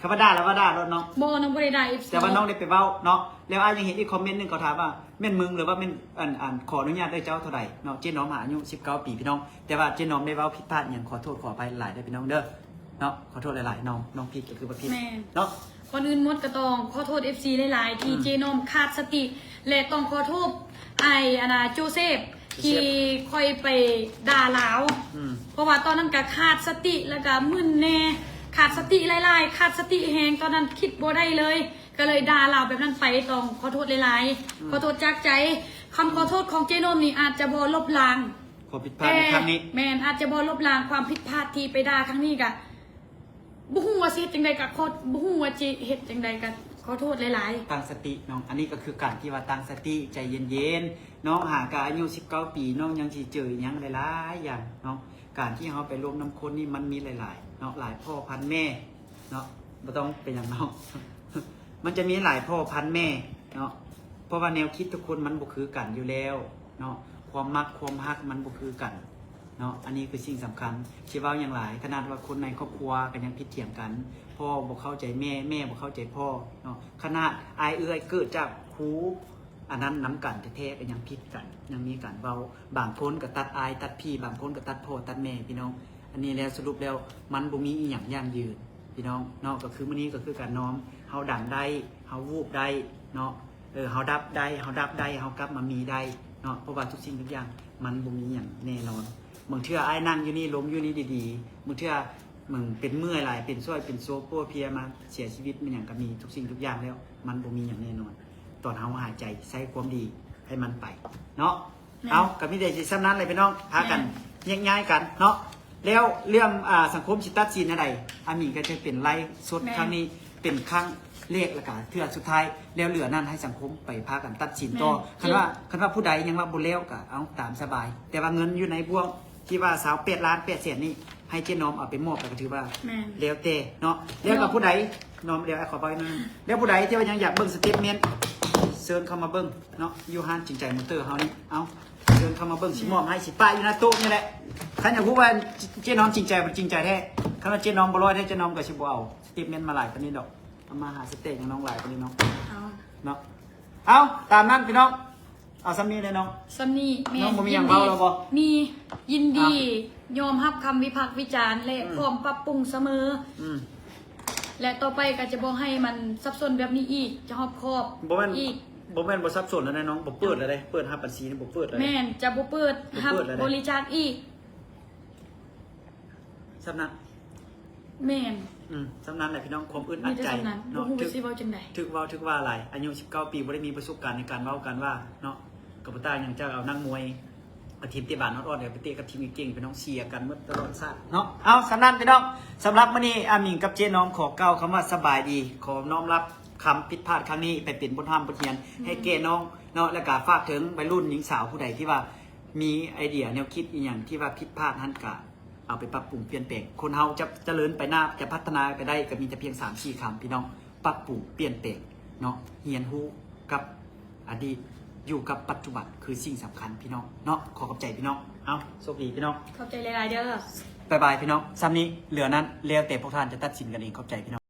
ຄຳວ່າດ່າລະວ່າດ່າໂລດເນາະ. ບໍ່ ນ້ອງບໍ່ໄດ້ດ່າເອັຟຊີ ແຕ່ວ່ານ້ອງໄດ້ໄປເວົ້າເນາະ. ແລ້ວອ້າຍຍັງເຫັນອີກຄອມເມັນໜຶ່ງ ເຂົາຖາມວ່າ ແມ່ນມຶງ ຫຼືວ່າແມ່ນ ອັນ ອັນ ຂໍອະນຸຍາດເອື້ອຍເຈົ້າເທົ່າໃດເນາະ. ເຈນ້ອມຫາອາຍຸສິບເກົ້າປີພີ່ນ້ອງ ແຕ່ວ່າເຈນ້ອມໄດ້ເວົ້າຜິດພາດຫຍັງ ຂໍໂທດຂໍອະໄພຫຼາຍເດີ້ພີ່ນ້ອງເດີ້. ເນາະ ຂໍໂທດຫຼາຍໆ ນ້ອງ ນ້ອງຜິດກໍຄືວ່າຜິດ. ແມ່ນ ເນາະ ກ່ອນອື່ນໝົດກໍຕ້ອງຂໍໂທດເອັຟຊີຫຼາຍໆ ທີ່ ອືມ ເຈນ້ອມຂາດສະຕິ ແລະ ຕ້ອງຂໍໂທດອ້າຍ ອັນນ່າ ໂຈເຊຟ ໂຈເຊຟ ທີ່ຂ້ອຍໄປດ່າລາວ ອືມ ເພາະວ່າຕອນນັ້ນກໍຂາດສະຕິ ແລ້ວກໍມຶນແດ່ ຂາດສະຕິຫຼາຍໆ ຂາດສະຕິແຮງ ຕອນນັ້ນຄິດບໍ່ໄດ້ເລີຍ ກໍເລີຍດ່າລາວແບບນັ້ນໄປ. ຕ້ອງຂໍໂທດຫຼາຍໆ ອືມ ຂໍໂທດຈາກໃຈ. ຄຳຂໍໂທດຂອງເຈນ້ອມນີ້ອາດຈະບໍ່ລົບລ້າງ ຄວາມຜິດພາດໃນຄັ້ງນີ້ ແມ່ນ ອາດຈະບໍ່ລົບລ້າງຄວາມຜິດພາດທີ່ໄປດ່າຄັ້ງນີ້. ກະບໍ່ຮູ້ວ່າຊິເຮັດຈັ່ງໃດ ກະຂໍ ບໍ່ຮູ້ວ່າຊິເຮັດຈັ່ງໃດ ກະຂໍໂທດຫຼາຍໆ. ຕັ້ງສະຕິນ້ອງ ອັນນີ້ກໍຄືການທີ່ວ່າຕັ້ງສະຕິ ໃຈເຢັນໆ. ນ້ອງຫາກະອາຍຸສິບເກົ້າປີ ນ້ອງຍັງຊິເຈີອີ່ຫຍັງຫຼາຍໆຢ່າງເນາະ. ການທີ່ເຮົາໄປລົມນຳຄົນນີ້ ມັນມີຫຼາຍໆເນາະ ຫຼາຍພໍ່ພັນແມ່ເນາະ. ບໍ່ຕ້ອງເປັນຫຍັງນ້ອງ ມັນຈະມີຫຼາຍພໍ່ພັນແມ່ເນາະ ເພາະວ່າແນວຄິດທຸກຄົນມັນບໍ່ຄືກັນຢູ່ແລ້ວເນາະ. ຄວາມມັກຄວາມຮັກມັນບໍ່ຄືກັນເນາະ. ອັນນີ້ຄືສິ່ງສຳຄັນ ຊິເວົ້າຫຍັງຫຼາຍ ຂະໜາດວ່າຄົນໃນຄອບຄົວກໍຍັງຜິດຖຽງກັນ ພໍ່ບໍ່ເຂົ້າໃຈແມ່ ແມ່ບໍ່ເຂົ້າໃຈພໍ່ເນາະ. ຂະໜາດອ້າຍເອື້ອຍເກີດຈາກຄູ ອັນນັ້ນນຳກັນແທ້ໆ ກໍຍັງຜິດກັນ ຍັງມີການເວົ້າ. ບາງຄົນກໍຕັດອ້າຍຕັດພີ່ ບາງຄົນກໍຕັດພໍ່ຕັດແມ່ ພີ່ນ້ອງ. ອັນນີ້ແລ້ວສະຫຼຸບແລ້ວ ມັນບໍ່ມີອີ່ຫຍັງຢັ້ງຢືນ ພີ່ນ້ອງເນາະ. ກໍຄືມື້ນີ້ກໍຄືການນອມ ເຮົາດັງໄດ້ ເຮົາວູບໄດ້ເນາະ ເອີ ເຮົາດັບໄດ້ ເຮົາດັບໄດ້ ເຮົາກັບມາມີໄດ້ເນາະ. ເພາະວ່າທຸກສິ່ງທຸກຢ່າງມັນບໍ່ມີຫຍັງແນ່ນອນ. ບາງເທື່ອອ້າຍນັ່ງຢູ່ນີ້ ລົມຢູ່ນີ້ດີໆ ບາງເທື່ອ ເປັນເມື່ອຍຫຼາຍ ເປັນຊ້ອຍ ເປັນໂຊ ປົວເພຍ ມາເສຍຊີວິດ ແມ່ນຫຍັງກໍມີ. ທຸກສິ່ງທຸກຢ່າງແລ້ວ ມັນບໍ່ມີຫຍັງແນ່ນອນ. ຕອນເຮົາຫາຍໃຈ ໃຊ້ຄວາມດີໃຫ້ມັນໄປເນາະ. ແມ່ນ ເອົາ ກໍມີແຕ່ຊິສ່ຳນັ້ນແຫຼະພີ່ນ້ອງ ພາກັນ ແມ່ນ ແຍກຍ້າຍກັນເນາະ. ແລ້ວເລື່ອງ ອາ ສັງຄົມຊິຕັດສິນແນວໃດ ອາມີນກໍຈະເປັນໄລຟ໌ສົດ ແມ່ນ ຄັ້ງນີ້ເປັນຄັ້ງແລກ ແລ້ວກໍເທື່ອສຸດທ້າຍ ແລ້ວເຫຼືອນັ້ນໃຫ້ສັງຄົມໄປພາກັນຕັດສິນຕໍ່. ແມ່ນ ຄັນວ່າ ຄັນວ່າຜູ້ໃດຍັງວ່າບໍ່ແລ້ວກໍເອົາຕາມສະບາຍ ແຕ່ວ່າເງິນຢູ່ໃນບ່ວງ ທີ່ວ່າຊາວແປດລ້ານແປດແສນນີ້ ໃຫ້ເຈນ້ອມເອົາໄປມອບ ແລ້ວກໍຖືວ່າ ແມ່ນ ແລ້ວແຕ່ເນາະ. ແລ້ວກໍ ເນາະ ຜູ້ໃດ ນ້ອມ ແລ້ວອ້າຍຂໍເວົ້າໜ້ອຍໜຶ່ງ ແລ້ວຜູ້ໃດທີ່ວ່າຍັງຢາກເບິ່ງສະເຕດເມັນ ເຊີນເຂົ້າມາເບິ່ງເນາະ ຢູ່ຮ້ານຈິງໃຈມໍເຕີເຮົານີ້. ເອົາ ເຊີນເຂົ້າມາເບິ່ງ ຊິມອບໃຫ້ ຊິປະຢູ່ໜ້າໂຕະນີ້ແຫຼະ. ຄັນຢາກຮູ້ວ່າເຈນ້ອມຈິງໃຈບໍ່ຈິງໃຈແທ້ ຄັນວ່າເຈນ້ອມບໍ່ຮ້ອຍແທ້ ເຈນ້ອມກໍຊິບໍ່ເອົາສະເຕດເມັນມາຫຼາຍປານນີ້ດອກ ເອົາມາຫາສະເຕດຫຍັງນ້ອງຫຼາຍປານນີ້ເນາະ. ເອົາ ເນາະ ເອົາ ຕາມນັ້ນພີ່ນ້ອງ. ເອົາສ່ຳນີ້ແຫຼະນ້ອງ. ສ່ຳນີ້ແມ່ນ. ນ້ອງບໍ່ມີຫຍັງ ຍິນດີ ເວົ້າແລ້ວບໍ່? ມີ. ຍິນດີ ອ່ະ ຍອມຮັບຄຳວິພາກວິຈານ ແລະ ອືມ ພ້ອມປັບປຸງສະເໝີ. ອືມ ແລະ ຕໍ່ໄປກໍຈະບໍ່ໃຫ້ມັນສັບສົນແບບນີ້ອີກ, ຈະຮອບຄອບ ບໍ່ແມ່ນ ອີກ. ບໍ່ແມ່ນບໍ່ສັບສົນແລ້ວນະນ້ອງ, ບໍ່ເປີດແລ້ວເດ້, ເປີດຮັບບັນຊີນີ້ບໍ່ເປີດແລ້ວເດ້. ແມ່ນ, ຈະບໍ່ເປີດຮັບບໍລິຈາກອີກ. ສ່ຳນັ້ນ. ແມ່ນ. ອືມ ສ່ຳນັ້ນແຫຼະພີ່ນ້ອງ, ຄວາມອຶດອັດໃຈເນາະ. ບໍ່ຮູ້ຊິເວົ້າຈັ່ງໃດ. ຖືກເວົ້າ ຖືກວ່າຫຼາຍ. ອາຍຸສິບເກົ້າປີ ບໍ່ໄດ້ມີປະສົບການໃນການເວົ້າການວ່າເນາະ, ກໍບໍ່ຕ່າງຫຍັງຈາກເອົານັກມວຍ ເອົາທີມເຕະບານອອດໆ ໄປເຕະກັບທີມເກັ່ງໆ ພີ່ນ້ອງ, ເສຍກັນໝົດຕະຫຼອດຊາດເນາະ. ເອົາ ສ່ຳນັ້ນພີ່ນ້ອງ, ສຳລັບມື້ນີ້ ອາມິງກັບເຈນ້ອມ ຂໍກ່າວຄຳວ່າສະບາຍດີ, ຂໍນ້ອມຮັບຄຳຜິດພາດຄັ້ງນີ້ໄປເປັນບົດຮຽນ ບົດຮຽນ ອືມ ໃຫ້ແກ່ນ້ອງເນາະ, ແລ້ວກະຝາກເຖິງໄວລຸ້ນຍິງສາວຜູ້ໃດທີ່ວ່າມີໄອເດຍແນວຄິດອີ່ຫຍັງທີ່ວ່າຜິດພາດຫັ້ນ ກະເອົາໄປປັບປຸງປ່ຽນແປງ. ຄົນເຮົາຈະຈະເລີນໄປໜ້າ ຈະພັດທະນາໄປໄດ້ ກະມີແຕ່ພຽງສາມສີ່ຄຳ ພີ່ນ້ອງ, ປັບປຸງປ່ຽນແປງເນາະ, ຮຽນຮູ້ກັບອະດີດ ຢູ່ກັບປັດຈຸບັນຄືສິ່ງສຳຄັນ ພີ່ນ້ອງເນາະ. ຂໍຂອບໃຈພີ່ນ້ອງ. ເອົາ ໂຊກດີພີ່ນ້ອງ, ຂອບໃຈຫຼາຍໆເດີ. ບາຍບາຍພີ່ນ້ອງ. ສ່ຳນີ້ ເຫຼືອນັ້ນແລ້ວແຕ່ພວກທ່ານຈະຕັດສິນກັນເອງ. ຂອບໃຈພີ່ນ້ອງ.